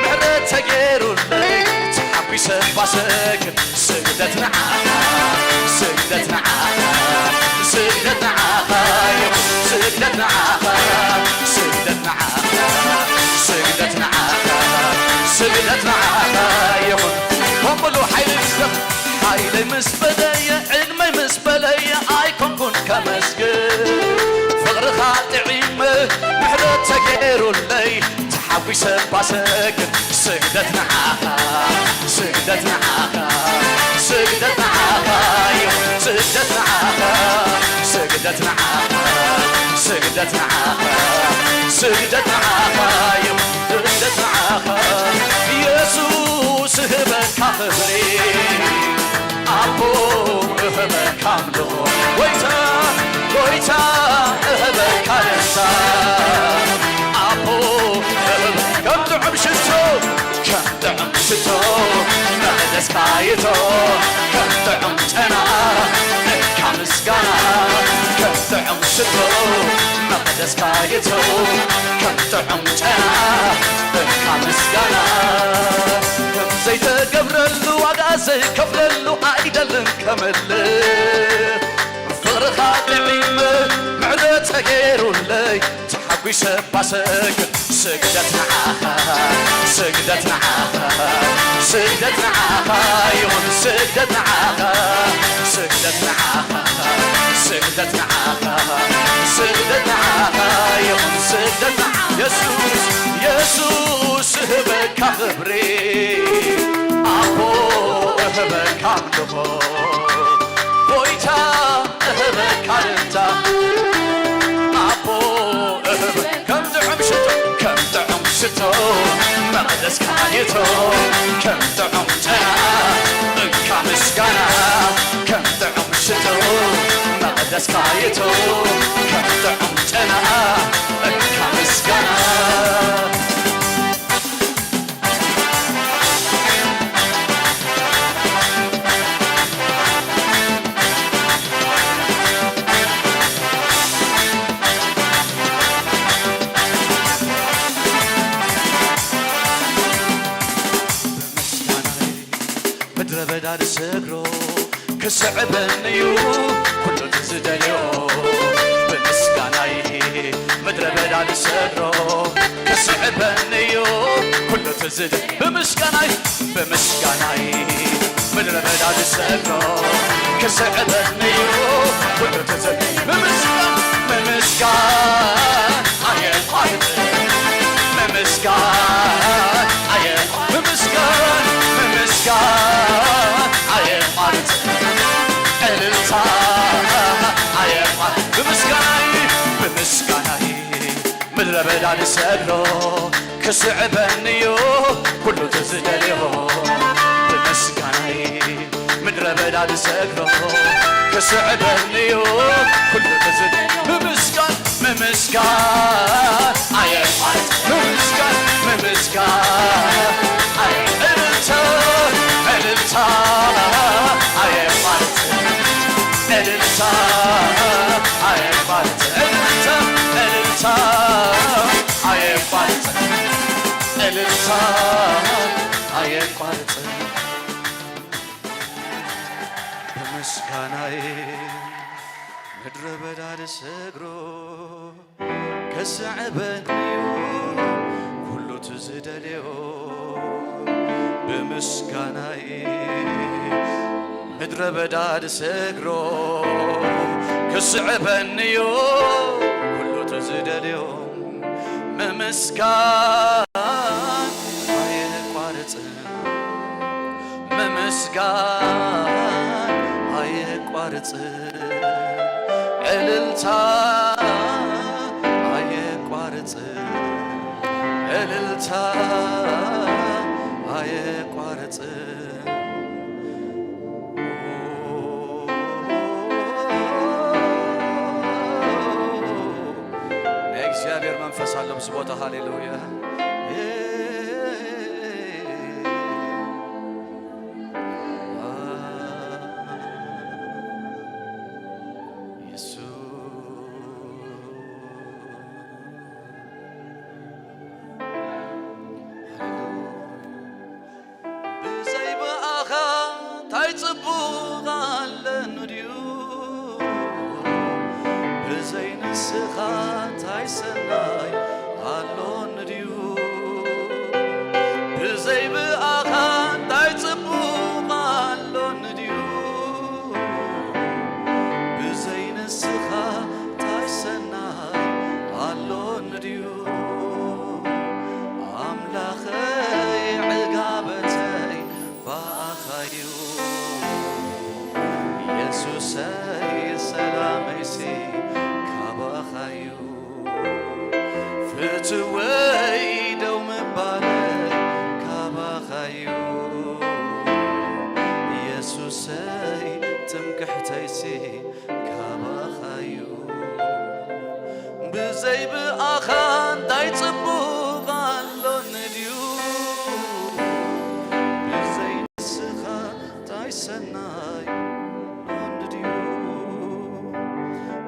ምሕረት ተጌሩለይ ተሓጒሰ ባሰግድ። ስግደት ንዓኻ፣ ስግደት ንዓኻ፣ ስግደት ንዓኻ ይኹን፣ ስግደት ንዓኻ፣ ስግደት ንዓኻ፣ ስግደት ንዓኻ፣ ስግደት ንዓኻ ይኹን። ከምሉ ሓይለይ ምስ ደኸመ፣ ሓይለይ ምስ በለየ፣ ዕድመይ ምስ በለየ ኣይኮንኩን ከመስግን፣ ፍቕርኻ ጥዒመ ምሕረት ተጌሩለይ ተሓጒሰ ባሰግድ። ስግደት ንዓኻ፣ ስግደት ንዓኻ፣ ስግደት ንዓኻ ይኹን፣ ስግደት ንዓኻ፣ ስግደት ንዓኻ፣ ስግደት ንዓኻ፣ ስግደት ንዓኻ ይኹን፣ ስግደት ንዓኻ። የሱስ እህበካ ክብሪ፣ ኣቦ እህበካ ኣምልኾ፣ ጎይታ፣ ጎይታ እህበካ እልልታ፣ ኣቦ እህበካ ከም ጥዑም ሽቶ፣ ከም ጥዑም ሽቶ መቕደስካ ይእቶ፣ ከም ጥዑም ጨና እንካ ምስጋና፣ ከም ጥዑም ሽቶ መቕደስካ ይእቶ፣ ከም ጥዑም ጨና እንካ ምስጋና። ከም ዘይተገብረሉ ዋጋ ዘይከፍለሉ ኣይደልን ከመልእ፣ ፍቕርኻ ጥዒመ ምሕረት ተጌሩለይ ተሓጒሰ ባሰግድ። ስግደት ንዓኻ፣ ስግደት ንዓኻ፣ ስግደት ንዓኻ ይኹን፣ ስግደት ንዓኻ፣ ስግደት ንዓኻ፣ ስግደት ንዓኻ፣ ስግደት ንዓኻ ይኹን፣ ስግደት ንዓ-፣ የሱስ፣ የሱስ እህበካ ክብሪ፣ ኣቦ እህበካ ኣምልኾ፣ ጎይታ እህበካ እልልታ፣ ኣቦ እህበ-፣ ከም ጥዑም ሽቶ፣ ከም ጥዑም ሽቶ መቕደስካ ይእቶ፣ ከም ጥዑም ጨና እንካ ምስጋና፣ ከም ጥዑም ሽቶ መቕደስካ ይእቶ፣ ከም ጥዑም ጨና እንካ ዝሰግሮ ክስዕበኒ እዩ ኩሉ ዝደልዮ ብምስጋናይ ምድረ በዳ ዝሰግሮ ክስዕበኒ እዩ ኩሉ ትዝደ ብምስጋናይ ብምስጋናይ ምድረ በዳ ዝሰግሮ ክስዕበኒ እዩ ኩሉ ትዝደ ብምስጋን ብምስጋን ኣየቋርጥ ምምስጋን ኣየ ምምስጋን ምምስጋን ኣየቋርጽ እልልታ ኣየቋርጽ ብምስጋናይ ብምስጋናይ ምድረ በዳ ንሰግሮ ክስዕበኒ እዩ ኩሉ ትዝደልዮ ብምስጋናይ ምድረ በዳ ዝሰግሮ ክስዕበኒ እዩ ኩሉ ትዝድ ምምስጋን ምምስጋን ኣየቋርጽ ምምስጋን ምምስጋን ኣየ እልልታ እልልታ ኣየቋርጽ እልልታ ኣየቋርጽ እልልታ እልልታ ኣየቋርጽ እልልታ ኣየቋርጽ ብምስጋናይ ምድረ በዳ ዝሰግሮ ከስዕበኒ እዩ ኩሉ ትዝደልዮ ብምስጋናይ ምድረ በዳ ዝሰግሮ ከስዕበኒ እዩ ኩሉ ትዝደልዮ ምምስጋን ኣየቋርጽ ምምስጋን ኣየቋርጽ እልልታ ኣየቋርጽ እልልታ ኣየቋርጽ ናይ እግዚኣብሔር መንፈስ ኣሎ ኣብዚ ቦታ ሃሌሉያ ብዘይ ብኣኻ ታይ ጽቡቕ ኣለኒ ድዩ ብዘይ ንስኻ ታይ ሰናይ ኣሎኒ ድዩ ብዘይ ብኣኻ እንታይ ጽቡቕ ኣሎኒ ድዩ ብዘይ ንስኻ እንታይ ሰናይ ኣሎኒ ድዩ ኣምላኸይ ዕጋበተይ ብኣኻ እዩ የሱሰይ ሰላመይሲ ካባኻ እዩ ፍትወይ ደው ምባለይ ካባኻዩ የሱሰይ ትምክሕተይሲ ካባኻዩ ብዘይ ብኣኻ እንታይ ጽቡቕ ኣሎኒ ድዩ ብዘይ ንስኻ እንታይ ሰናይ ኣሎኒ ድዩ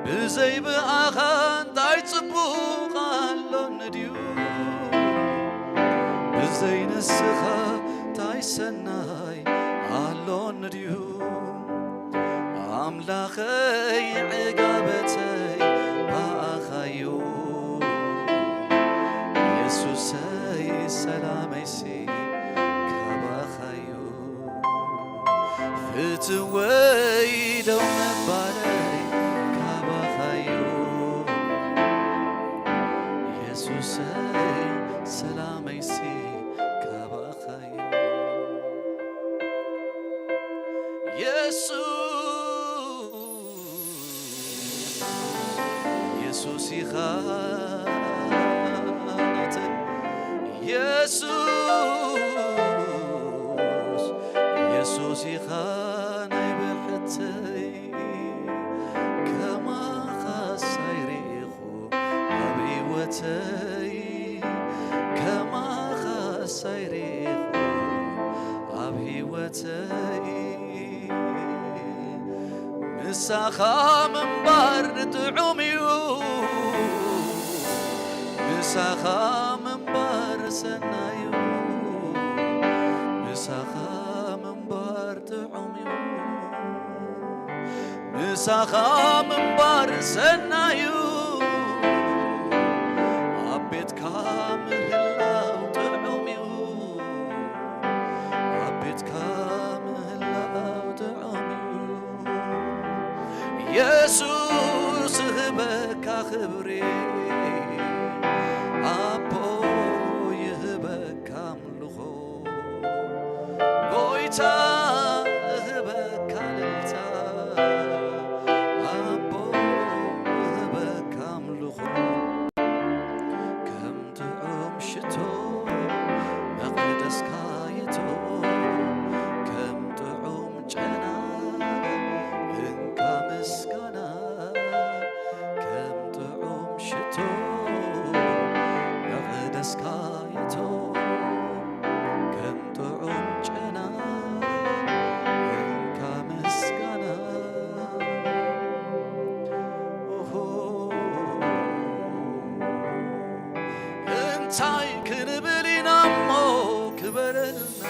ብዘይ ብኣኻ እንታይ ጽቡቕ ኣሎኒ ድዩ ብዘይ ንስኻ እንታይ ሰናይ ኣሎኒ ድዩ ኣምላኸይ ዕጋበተይ ብኣኻዩ የሱሰይ ሰላመይሲ ካባኻዩ ፍትወይ ደው ምባለይ ካባኻዩ የሱሰይ ሰላመይሲ ካባኻዩ የሱስ የሱስ ኢኻ ናተይ የሱስ የሱስ ኢኻ ናይ ብሕተይ ከማኻስ ኣይርኢኹ ኣብ ህይወተይ ከማኻስ ኣይርኢኹ ኣብ ህይወተይ ምሳኻ ምንባር ጥዑም እዩ ምሳኻ ምንባር ሰናዩ ምሳኻ ምንባር ጥዑም ምሳኻ ምንባር ሰናዩ፣ ኣብ ቤትካ ምህላው ጥዑም እዩ። ኣብ ቤትካ ምህላው ጥዑም እዩ። የሱስ እህበካ ክብሪ፣ ኣቦ ይህበካ ኣምልኾ። ጎይታ እህበካ እልልታ፣ ኣቦ እህበካ ኣምልኾ። ከም ጥዑም ሽቶ መቕደስካ ይእቶ፣ ከም ጥዑም ጨና እንካ ምስጋና። ከም ጥዑም ሽቶ መቕደስካ ይእቶ፣ ከም ጥዑም ጨና እንካ ምስጋና። ኦሆ፣ እንታይ ክንብል ኢና እሞ ክበረልና?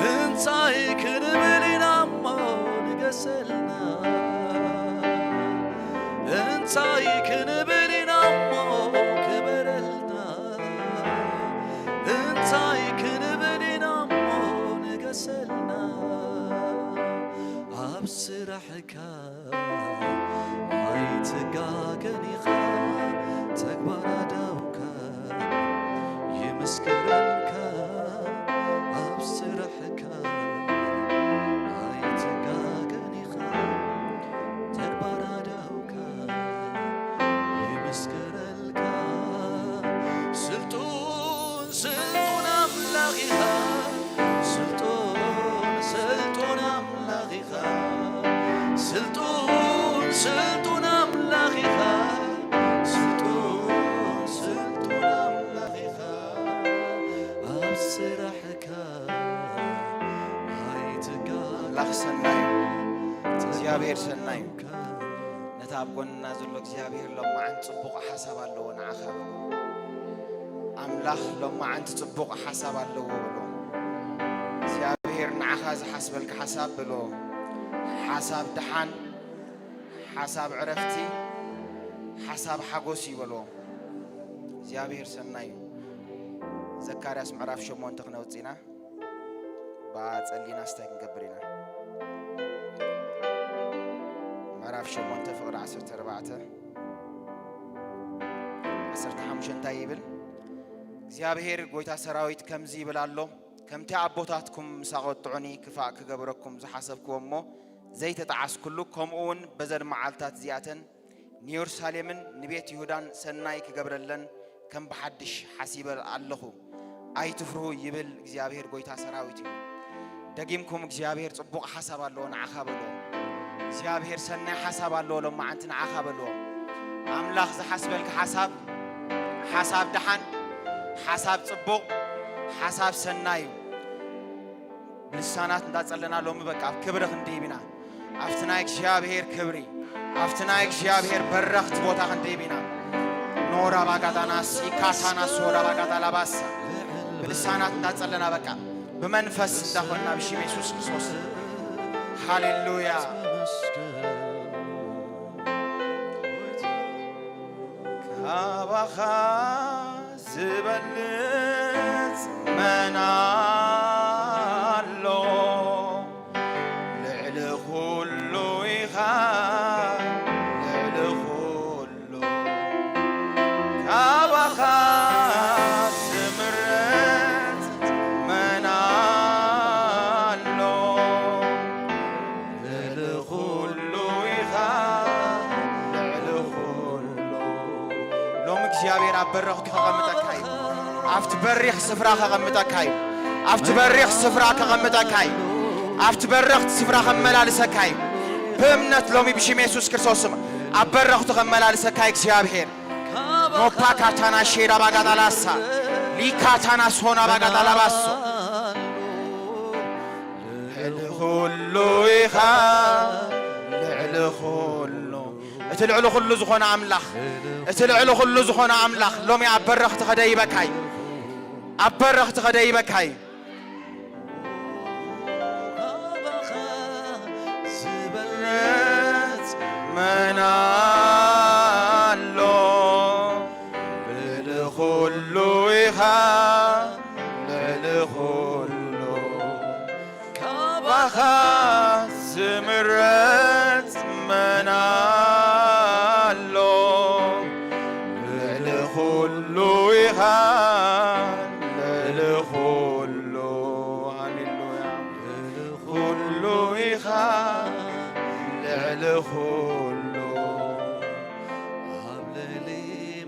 እንታይ ክንብል ኢና እሞ ንገሰልና? እንታይ ክንብል ኢና እሞ ክበረልና? እንታይ ክንብል ኢና እሞ ንገሰልና? ኣብ ስራሕካ ኣይትጋገን ኢኻ፣ ተግባር ኣእዳውካ ይምስክረልካ። ኣብ ስራሕካ ኣይትጋገን ኢኻ፣ ተግባር ኣእዳውካ ይምስክረልካ። ስልጡን ስልጡን ኣምላኽ ኢኻ፣ ስልጡን ስልጡን ኣምላኽ ኢኻ፣ ስልጡን ስልጡን ኣምላኽ ኢኻ፣ ስልጡን ስልጡን ኣምላኽ ኢኻ። ኣብ ስራሕካ ኣይትጋገ ኣምላኽ ሰናይ እዩ። እግዚኣብሔር ሰናይ እዩ። ነታ ኣብ ጎንና ዘሎ እግዚኣብሔር ሎማዓን ጽቡቕ ሓሳብ ኣለዎ ንዓኻ በሎ። ኣምላኽ ሎማዓንቲ ጽቡቕ ሓሳብ ኣለዎ በሎ። እግዚኣብሔር ንዓኻ ዝሓስበልካ ሓሳብ በሎ። ሓሳብ ደሓን፣ ሓሳብ ዕረፍቲ፣ ሓሳብ ሓጎስ እዩ በሎ። እግዚኣብሔር ሰናይ እዩ። ዘካርያስ ምዕራፍ ሸሞንተ ክነውጽእ ኢና። ብኣ ጸሊና ስታይ ክንገብር ኢና። ምዕራፍ ሸሞንተ ፍቕዲ ዓሰርተ ኣርባዕተ፣ ዓሰርተ ሓሙሽተ እንታይ ይብል? እግዚኣብሔር ጐይታ ሰራዊት ከምዚ ይብል ኣሎ፣ ከምቲ ኣቦታትኩም ምስ ኣቐጥዑኒ ክፋእ ክገብረኩም ዝሓሰብክዎ እሞ ዘይተጠዓስኩሉ፣ ከምኡ እውን በዘን መዓልትታት እዚኣተን ንየሩሳሌምን ንቤት ይሁዳን ሰናይ ክገብረለን ከም ብሓድሽ ሓሲበ ኣለኹ። ኣይትፍርሁ ይብል እግዚኣብሔር ጐይታ ሰራዊት እዩ። ደጊምኩም እግዚኣብሔር ጽቡቕ ሓሳብ ኣለዎ ንዓኻ በልዎ። እግዚኣብሔር ሰናይ ሓሳብ ኣለዎ ሎማዓንቲ ንዓኻ በልዎ። ኣምላኽ ዝሓስበልካ ሓሳብ፣ ሓሳብ ደሓን፣ ሓሳብ ጽቡቕ፣ ሓሳብ ሰናይ እዩ። ብልሳናት እንዳጸለና ሎሚ በቃ ኣብ ክብሪ ክንድይብ ኢና። ኣብቲ ናይ እግዚኣብሔር ክብሪ፣ ኣብቲ ናይ እግዚኣብሔር በረኽቲ ቦታ ክንድይብ ኢና። ኖራ ባጋዳናስ፣ ኢካታናስ፣ ሆራ ባጋዳላባሳ። ብልሳናት እንዳጸለና በቃ ብመንፈስ እንዳኾንና ብሽም የሱስ ክርስቶስ። ሃሌሉያ። ካባኻ ዝበልጽ መን ኣሎ? ልዕሊ ኩሉ ኢኻ፣ ልዕሊ ኩሉ። ካባኻ ዝምረጽ መን ኣሎ? ልዕሊ ኩሉ ኢኻ፣ ልዕሊ ኩሉ። ሎሚ እግዚኣብሔር ኣብ በረኽቱ ከቐምጠካ እዩ። ኣብቲ በሪኽ ስፍራ ከቐምጠካ እዩ። ኣብቲ በሪኽ ስፍራ ከቐምጠካ እዩ። ኣብቲ በረኽቲ ስፍራ ከመላልሰካ እዩ። ብእምነት ሎሚ ብሽም የሱስ ክርስቶስ ስም ኣብ በረኽቱ ከመላልሰካ እዩ እግዚኣብሔር። ኖፓ ካታና ሼራ ባጋዳላሳ፣ ሊካታና ሶና ባጋዳላባሶ። ልዕሊ ኩሉ ኢኻ፣ ልዕሊ ኩሉ። እቲ ልዕሊ ኩሉ ዝኾነ ኣምላኽ፣ እቲ ልዕሊ ኩሉ ዝኾነ ኣምላኽ ሎሚ ኣብ በረኽቲ ከደይበካ እዩ። ኣብ በረኽቲ ከደይበካ እዩ። መን ኣሎ? ልዕሊ ኩሉ ኢኻ፣ ልዕሊ ኩሉ። ካባኻ ዝምረጽ መን ኣሎ? ልዕሊ ኩሉ ኢኻ፣ ልዕሊ ኩሉ። ሃሌሉያ። ልዕሊ ኩሉ ኢኻ፣ ልዕሊ ኩሉ። ኣብ ልዕሊ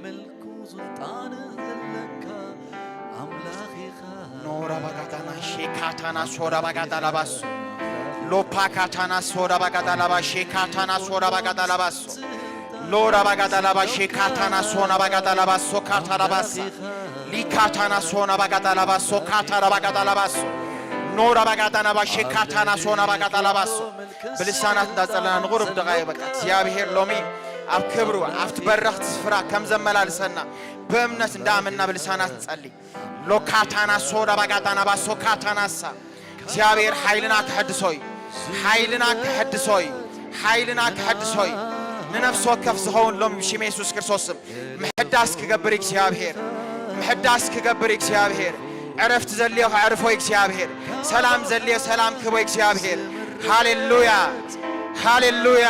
ምልኩ ስልጣን ዘለካ ኣምላኽ ኢኻ። ኖራ ባጋዳና ሼካታና ሶራ ባጋዳ ላባሶ። ሎፓ ካታና ሶራ ባጋዳ ላባ ሼካታና ሶራ ባጋዳ ላባሶ። ሎራ ባጋዳ ላባ ሼካታና ሶና ባጋዳ ላባሶ ካታ ላባሳ። ሊካታና ሶና ባጋዳ ላባሶ ካታ ላባጋዳ ላባሶ። ኖራ ባጋዳና ባሼካታና ሶና ባጋዳ ላባሶ። ብልሳናት እንዳጸለና ንቑሩብ ደቓይቕ በቃ። እግዚኣብሔር ሎሚ ኣብ ክብሩ ኣብቲ በረኽቲ ስፍራ ከም ዘመላልሰና ብእምነት እንዳኣመንና ብልሳናት ንጸሊ። ሎካታና ሶዳ ባጋዳና ባሶካታናሳ። እግዚኣብሔር ሓይልና ክሕድሶ እዩ። ሓይልና ክሕድሶ እዩ። ሓይልና ክሕድሶ እዩ። ንነፍሲ ወከፍ ዝኸውን ሎም ብሽም የሱስ ክርስቶስ ስም ምሕዳስ ክገብር እግዚኣብሔር። ምሕዳስ ክገብር እግዚኣብሔር። ዕረፍቲ ዘድልዮ ከዕርፎ እግዚኣብሔር። ሰላም ዘድልዮ ሰላም ክቦ እግዚኣብሔር። ሃሌሉያ። ሃሌሉያ።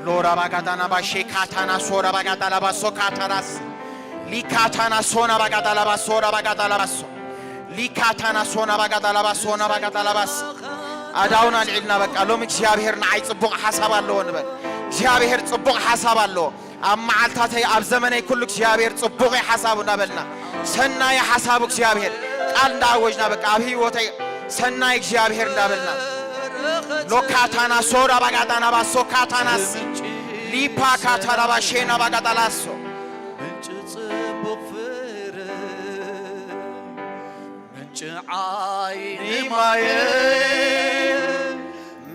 ሎራ ባጋዳና ባሼ ካታና ሶራ ባጋዳ ላባሶ ካታራስ ሊካታና ሶና ባጋዳ ላባሶ ራ ባጋዳ ላባሶ ሊካታና ሶና ባጋዳ ላባሶ ና ባጋዳ ላባስ ኣዳውና ኣልዒልና በቃ ሎም እግዚኣብሔር ንዓይ ጽቡቕ ሓሳብ ኣለዎ ንበል። እግዚኣብሔር ጽቡቕ ሓሳብ ኣለዎ። ኣብ መዓልታተይ ኣብ ዘመነይ ኩሉ እግዚኣብሔር ጽቡቕ እዩ ሓሳቡ እንዳበልና ሰናይ ሓሳቡ እግዚኣብሔር ቃል እንዳኣወጅና በቃ ኣብ ህይወተይ ሰናይ እግዚኣብሔር እንዳበልና ሎካታና ሶራ ባጋዳና ባሶ ካታናስ ሊፓ ካታራባ ሼና ባጋዳላሶ ምንጭ ጽቡቕ ፍረ ምንጭ ዓይኒ ማየ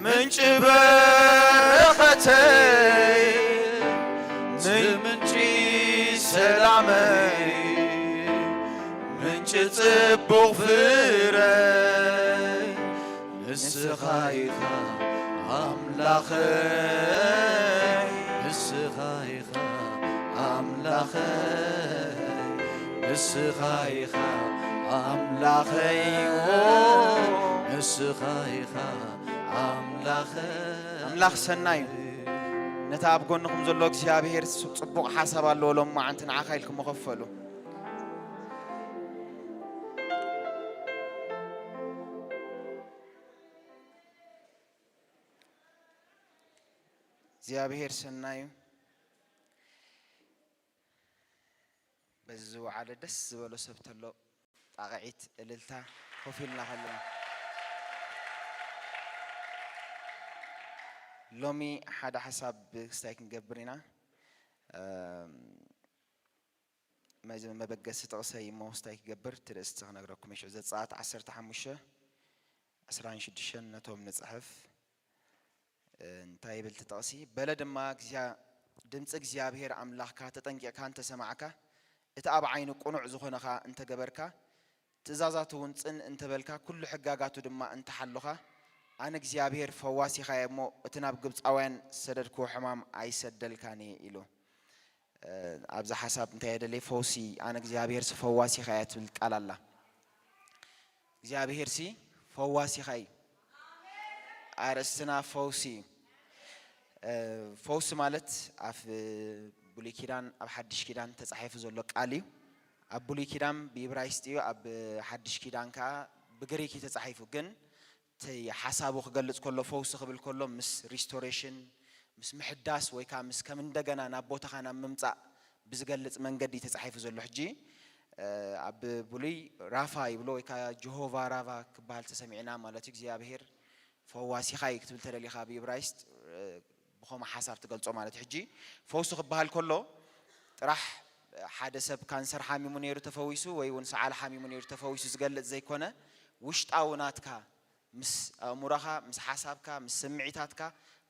ምንጭ በረኸተይ ምንጭ ሰላመይ ምንጭ ጽቡቕ ፍረ ንስኻ ኢኻ ኣምላኸይ ንስኻ ኢኻ ኣምላኸይ ንስኻ ኢኻ ኣምላኸይ ንስኻ ኢኻ ኣምላኸይ ኣምላኽ ሰናይ እዩ። ነታ ኣብ ጎንኹም ዘሎ እግዚኣብሔር ጽቡቕ ሓሳብ ኣለዎ ሎም መዓንቲ ንዓኻ ኢልኩም መኸፈሉ። እግዚኣብሔር ሰናይ እዩ። በዚ ዝወዓለ ደስ ዝበሎ ሰብ ተሎ ጣቕዒት እልልታ ኮፍ ኢልና ከለና ሎሚ ሓደ ሓሳብ ክስታይ ክንገብር ኢና። መበገሲ ጥቕሰይ እሞ ስታይ ክገብር እቲ ርእስቲ ክነግረኩም እየ። ዘጸኣት ዓሰርተ ሓሙሽተ ዕስራን ሽዱሽተን ነቶም ንጽሕፍ እንታይ ይብል እቲ ጥቕሲ? በለ ድማ ድምፂ እግዚኣብሔር ኣምላኽካ ተጠንቂቕካ እንተሰማዕካ፣ እቲ ኣብ ዓይኑ ቅኑዕ ዝኾነኻ እንተገበርካ፣ ትእዛዛቱ እውን ጽን እንተበልካ፣ ኩሉ ሕጋጋቱ ድማ እንተሓሎኻ፣ ኣነ እግዚኣብሔር ፈዋሲኻ እየ እሞ፣ እቲ ናብ ግብፃውያን ዝሰደድክዎ ሕማም ኣይሰደልካን እየ ኢሉ። ኣብዚ ሓሳብ እንታይ የደለይ? ፈውሲ፣ ኣነ እግዚኣብሔር ፈዋሲኻ እየ ትብል ቃል ኣላ። እግዚኣብሔር ሲ ፈዋሲኻ እዩ። ኣርእስትና ፈውሲ እዩ። ፈውሲ ማለት ኣብ ብሉይ ኪዳን ኣብ ሓድሽ ኪዳን ተጻሒፉ ዘሎ ቃል እዩ። ኣብ ብሉይ ኪዳን ብኢብራይስጥ እዩ፣ ኣብ ሓድሽ ኪዳን ከኣ ብግሪክ እዩ ተጻሒፉ። ግን እቲ ሓሳቡ ክገልጽ ከሎ ፈውሲ ክብል ከሎ ምስ ሪስቶሬሽን ምስ ምሕዳስ ወይ ከዓ ምስ ከም እንደገና ናብ ቦታኻ ናብ ምምጻእ ብዝገልጽ መንገዲ እዩ ተጻሒፉ ዘሎ። ሕጂ ኣብ ብሉይ ራፋ ይብሎ ወይ ከዓ ጀሆቫ ራፋ ክበሃል ተሰሚዕና ማለት እዩ። እግዚኣብሔር ፈዋሲኻ እዩ ክትብል ተደሊኻ ብኢብራይስጥ ብኸምኡ ሓሳብ ትገልጾ ማለት እዩ። ሕጂ ፈውሲ ክበሃል ከሎ ጥራሕ ሓደ ሰብ ካንሰር ሓሚሙ ነይሩ ተፈዊሱ ወይ እውን ሰዓል ሓሚሙ ነይሩ ተፈዊሱ ዝገልጽ ዘይኮነ ውሽጣዊ ናትካ ምስ ኣእምሮኻ፣ ምስ ሓሳብካ፣ ምስ ስምዒታትካ፣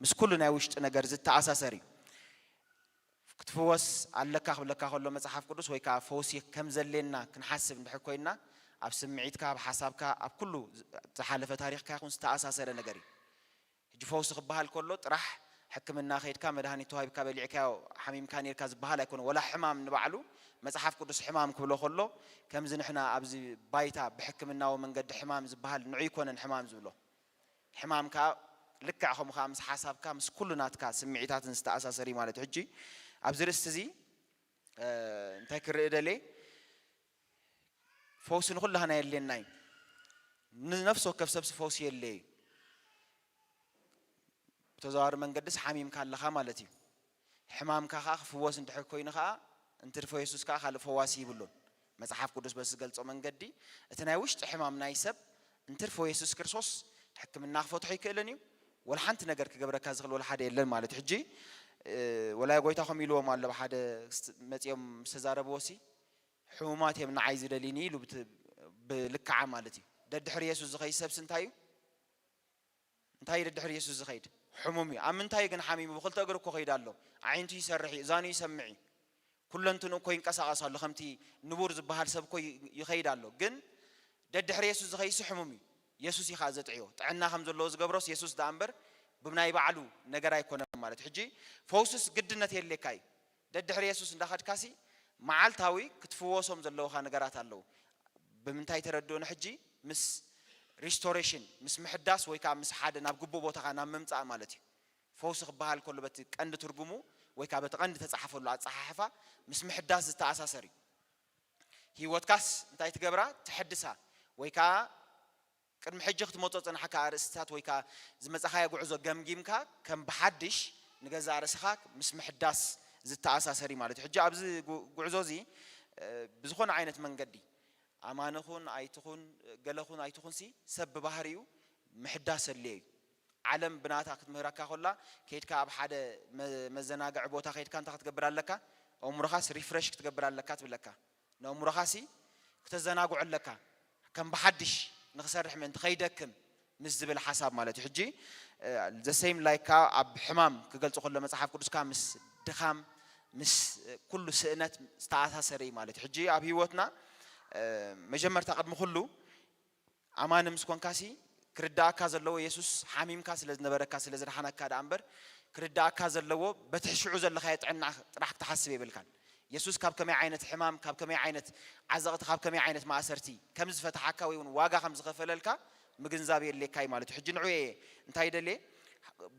ምስ ኩሉ ናይ ውሽጢ ነገር ዝተኣሳሰር እዩ። ክትፍወስ ኣለካ ክብለካ ከሎ መጽሓፍ ቅዱስ፣ ወይ ከዓ ፈውሲ ከም ዘድልየና ክንሓስብ እንድሕር ኮይንና፣ ኣብ ስምዒትካ፣ ኣብ ሓሳብካ፣ ኣብ ኩሉ ዝሓለፈ ታሪኽካ ይኹን ዝተኣሳሰረ ነገር እዩ። ሕጂ ፈውሲ ክበሃል ከሎ ጥራሕ ሕክምና ከይድካ መድሃኒት ተዋሂብካ በሊዕካዮ ሓሚምካ ኔርካ ዝበሃል ኣይኮነ። ወላ ሕማም ንባዕሉ መጽሓፍ ቅዱስ ሕማም ክብሎ ከሎ፣ ከምዚ ንሕና ኣብዚ ባይታ ብሕክምናዊ መንገዲ ሕማም ዝበሃል ንዑ ኣይኮነን ሕማም ዝብሎ። ሕማም ከኣ ልክዕ ከምኡ ከኣ ምስ ሓሳብካ፣ ምስ ኩሉ ናትካ ስምዒታትን ዝተኣሳሰር እዩ ማለት እዩ። ሕጂ ኣብዚ ርእስቲ እዚ እንታይ ክርኢ ደልየ፣ ፈውሲ ንኹላህና የድልየና እዩ። ንነፍሲ ወከፍ ሰብሲ ፈውሲ የድልየ እዩ። ብተዘዋዋሪ መንገድስ ሓሚምካ ኣለኻ ማለት እዩ። ሕማምካ ከኣ ክፍወስ እንድሕር ኮይኑ ከኣ፣ እንትርፎ የሱስ ከኣ ካልእ ፈዋሲ ይብሉን። መጽሓፍ ቅዱስ በዚ ዝገልጾ መንገዲ፣ እቲ ናይ ውሽጢ ሕማም ናይ ሰብ እንትርፎ የሱስ ክርስቶስ ሕክምና ክፈትሖ ኣይክእልን እዩ። ወላ ሓንቲ ነገር ክገብረካ ዝኽእል ወላ ሓደ የለን ማለት እዩ። ሕጂ፣ እ፣ ወላ ጎይታ ከምኡ ኢልዎም ኣሎ፣ ሓደ ክስት-፣ መጺኦም ምስ ተዛረብዎ ሲ፣ "ሕሙማት እዮም ንዓይ ዝደልዩኒ" ኢሉ ብት-፣ ብልክዓ ማለት እዩ። ደድሕሪ የሱስ ዝኸይድ ሰብሲ እንታይ እዩ? እንታይ እዩ ደድሕሪ የሱስ ዝኸይድ? ሕሙም እዩ። ኣብ ምንታይ እዩ ግን ሓሚሙ? ብኽልተ እግሩ እኮ ከይድ ኣሎ። ኣዒንቱ ይሰርሕ እዩ፣ እዛኑ ይሰምዕ እዩ። ኩለንትንኡ እኮ ይንቀሳቐስ ኣሎ። ከምቲ ንቡር ዝበሃል ሰብ እኮ ይ-፣ ይኸይድ ኣሎ። ግን ደድሕሪ የሱስ ዝኸይድሲ ሕሙም እዩ። የሱስ እዩ ኸኣ ዘጥዕዮ። ጥዕና ከም ዘለዎ ዝገብሮስ የሱስ ደኣ እምበር ብናይ ባዕሉ ነገር ኣይኮነን ማለት እዩ። ሕጂ ፈውስስ ግድነት የድልየካ እዩ። ደድሕሪ የሱስ እንዳኸድካሲ መዓልታዊ ክትፍወሶም ዘለውኻ ነገራት ኣለዉ። ብምንታይ ተረድኡኒ ሕጂ? ምስ ሪስቶሬሽን፣ ምስ ምሕዳስ ወይ ከኣ ምስ ሓደ ናብ ግቡእ ቦታኻ ናብ ምምጻእ ማለት እዩ። ፈውሲ ክበሃል ከሎ በቲ ቀንዲ ትርጉሙ ወይ ከኣ በቲ ቀንዲ ተጻሓፈሉ ኣጸሓሕፋ ምስ ምሕዳስ ዝተኣሳሰር እዩ። ህይወትካስ እንታይ ትገብራ? ትሕድሳ ወይ ከኣ ቅድሚ ሕጂ ክትመጾ ዝጸናሕካ ኣርእስትታት ወይ ከኣ ዝመጻኻዮ ጉዕዞ ገምጊምካ ከም ብሓድሽ ንገዛእ ርእስኻ ምስ ምሕዳስ ዝተኣሳሰር እዩ ማለት እዩ። ሕጂ ኣብዚ ጉ-፣ ጉዕዞ እዚ፣ እ፣ ብዝኾነ ዓይነት መንገዲ ኣማኒ ኹን ኣይትኹን፣ ገለ ኹን ኣይትኹንሲ፣ ሰብ ብባህሪኡ ምሕዳስ ኣድልዮ እዩ። ዓለም ብናታ ክትምህረካ ከላ፣ ከይድካ ኣብ ሓደ መ-፣ መዘናግዒ ቦታ ከይድካ እንታይ ክትገብር ኣለካ? ኣእምሮኻስ ሪፍረሽ ክትገብር ኣለካ ትብለካ። ንኣእምሮኻሲ ክተዘናግዖ ኣለካ። ከም ብሓድሽ ንኽሰርሕ ምእንቲ ከይደክም ምስ ዝብል ሓሳብ ማለት እዩ። ሕጂ፣ እ፣ the same like ከኣ ኣብ ሕማም ክገልጾ ከሎ መጽሓፍ ቅዱስ ከኣ ምስ ድኻም፣ ምስ፣ እ፣ ኩሉ ስእነት ዝተኣሳሰረ እዩ ማለት እዩ። ሕጂ ኣብ ህይወትና፣ እ፣ መጀመርታ ቅድሚ ኩሉ ኣማኒ ምስ ኮንካሲ ክርድኣካ ዘለዎ የሱስ ሓሚምካ ስለ ዝነበረካ ስለ ዘድሓነካ ደኣ እምበር፣ ክርድኣካ ዘለዎ በቲ ሽዑ ዘለኻዮ ጥዕና ጥራሕ ክትሓስብ የብልካን። የሱስ ካብ ከመይ ዓይነት ሕማም፣ ካብ ከመይ ዓይነት ዓዘቕቲ፣ ካብ ከመይ ዓይነት ማእሰርቲ ከም ዝፈትሓካ ወይ እውን ዋጋ ከም ዝኸፈለልካ ምግንዛብ የድልየካ እዩ ማለት እዩ። ሕጂ ንዑ እየ እንታይ ደልየ፣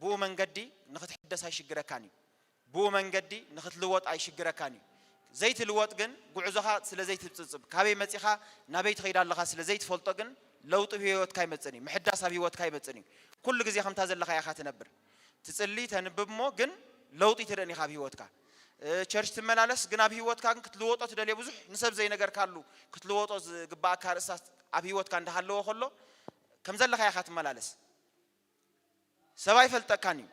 ብኡ መንገዲ ንኽትሕደስ ኣይሽግረካን እዩ። ብኡ መንገዲ ንኽትልወጥ ኣይሽግረካን እዩ። ዘይትልወጥ ግን ጉዕዞኻ ስለ ዘይትጽብጽብ፣ ካበይ መጺኻ ናበይ ትኸይድ ኣለኻ ስለ ዘይትፈልጦ ግን ለውጢ ኣብ ህይወትካ ኣይመጽእን እዩ። ምሕዳስ ኣብ ህይወትካ ኣይመጽእን እዩ። ኩሉ ግዜ ከምታ ዘለኻ ኢኻ ትነብር። ትጽሊ፣ ተንብብ እሞ ግን ለውጢ ትርእን ኢኻ ኣብ ህይወትካ። እ፣ ቸርች ትመላለስ ግን ኣብ ህይወትካ ግን ክትልወጦ ትደልዮ ብዙሕ ንሰብ ዘይነገርካሉ ክትልወጦ ዝግባኣካ ርእስታት ኣብ ህይወትካ እንዳሃለወ ከሎ ከም ዘለኻ ኢኻ ትመላለስ። ሰብ ኣይፈልጠካን እዩ።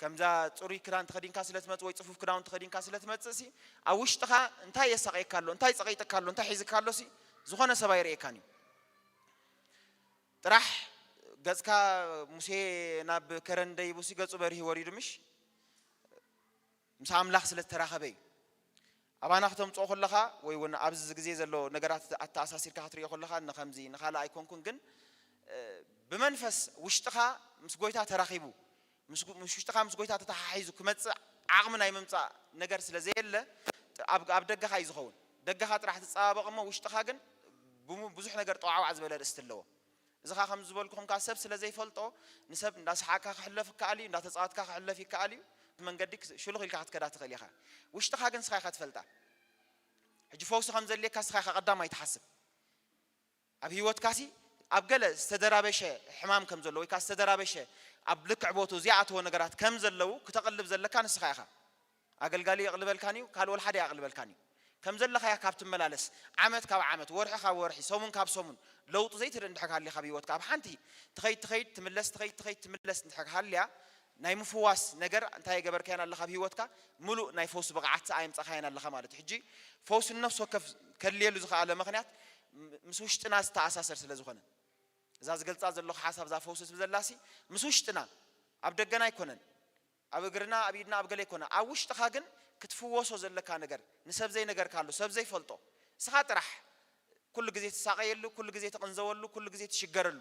ከምዛ ጽሩይ ክዳን ተኸዲንካ ስለ ትመጽእ ወይ ጽፉፍ ክዳውንቲ ተኸዲንካ ስለ ትመጽእ ሲ፣ ኣብ ውሽጥኻ እንታይ የሳቕየካ ኣሎ፣ እንታይ ጸቒጥካ ኣሎ፣ እንታይ ሒዝካ ኣሎ ሲ፣ ዝኾነ ሰብ ኣይርእየካን እዩ። ጥራሕ ገጽካ ሙሴ ናብ ከረን ደይቡ ሲ፣ ገጹ በሪሁ ወሪዱ ምሽ? ምስ ኣምላኽ ስለ ዝተራኸበ እዩ። ኣባና ክተምጽኦ ከለኻ ወይ እውን ኣብዚ ግዜ ዘሎ ነገራት ኣተኣሳሲርካ ክትሪኦ ከለኻ ንኸምዚ ንኻልእ ኣይኮንኩን፣ ግን፣ እ፣ ብመንፈስ ውሽጥኻ ምስ ጎይታ ተራኺቡ፣ ምስ ጉ-፣ ምስ ውሽጥኻ ምስ ጎይታ ተተሓሒዙ ክመጽእ ዓቕሚ ናይ ምምጻእ ነገር ስለ ዘየለ፣ ኣብ፣ ኣብ ደገኻ እዩ ዝኸውን። ደገኻ ጥራሕ ትጸባበቕ እሞ ውሽጥኻ ግን ብሙ-፣ ብዙሕ ነገር ጠዋዕዋዕ ዝበለ ርእስቲ ኣለዎ። እዚ ኸኣ ከም ዝበልኩኹም ከኣ ሰብ ስለ ዘይፈልጦ ንሰብ እንዳሰሓቕካ ክሕለፍ ይከኣል እዩ፣ እንዳተጻወትካ ክሕለፍ ይከኣል እዩ። መንገዲ ክስ-፣ ሽሉኽ ኢልካ ክትከዳ ትኽእል ኢኻ። ውሽጥኻ ግን ንስኻ ኢኻ ትፈልጣ። ሕጂ ፈውሲ ከም ዘድልየካ ንስኻ ኢኻ ቀዳማይ ትሓስብ። ኣብ ህይወትካሲ ኣብ ገለ ዝተደራበሸ ሕማም ከም ዘሎ ወይ ከኣ ዝተደራበሸ ኣብ ልክዕ ቦትኡ ዘይኣተወ ነገራት ከም ዘለዉ ክተቕልብ ዘለካ ንስኻ ኢኻ። ኣገልጋሊ የቕልበልካን እዩ፣ ካልእ ወላ ሓደ ኣይኣቕልበልካን እዩ። ከም ዘለኻያ ካብ ትመላለስ፣ ዓመት ካብ ዓመት፣ ወርሒ ካብ ወርሒ፣ ሰሙን ካብ ሰሙን ለውጢ ዘይትርኢ እንድሕር ሃልያ ካብ ህይወትካ፣ ኣብ ሓንቲ ትኸይድ ትኸይድ ትምለስ፣ ትኸይድ ትኸይድ ትምለስ እንድሕር ሃልያ፣ ናይ ምፍዋስ ነገር እንታይ ኣይገበርካያን ኣለኻ ኣብ ህይወትካ፣ ምሉእ ናይ ፈውሲ ብቕዓት ኣየምጻኻያን ኣለኻ ማለት እዩ። ሕጂ ፈውሲ ንነፍሲ ወከፍ ከድልየሉ ዝኸኣለ ምኽንያት ም-፣ ምስ ውሽጥና ዝተኣሳሰር ስለ ዝኾነ። እዛ ዝገልጻ ዘለኹ ሓሳብ፣ እዛ ፈውሲ ትብል ዘላሲ፣ ምስ ውሽጥና፣ ኣብ ደገና ኣይኮነን፣ ኣብ እግርና፣ ኣብ ኢድና፣ ኣብ ገለ ኣይኮነ፣ ኣብ ውሽጥኻ ግን ክትፍወሶ ዘለካ ነገር፣ ንሰብ ዘይነገርካሉ፣ ሰብ ዘይፈልጦ፣ እስኻ ጥራሕ ኩሉ ግዜ ትሳቐየሉ፣ ኩሉ ግዜ ትቕንዘወሉ፣ ኩሉ ግዜ ትሽገረሉ፣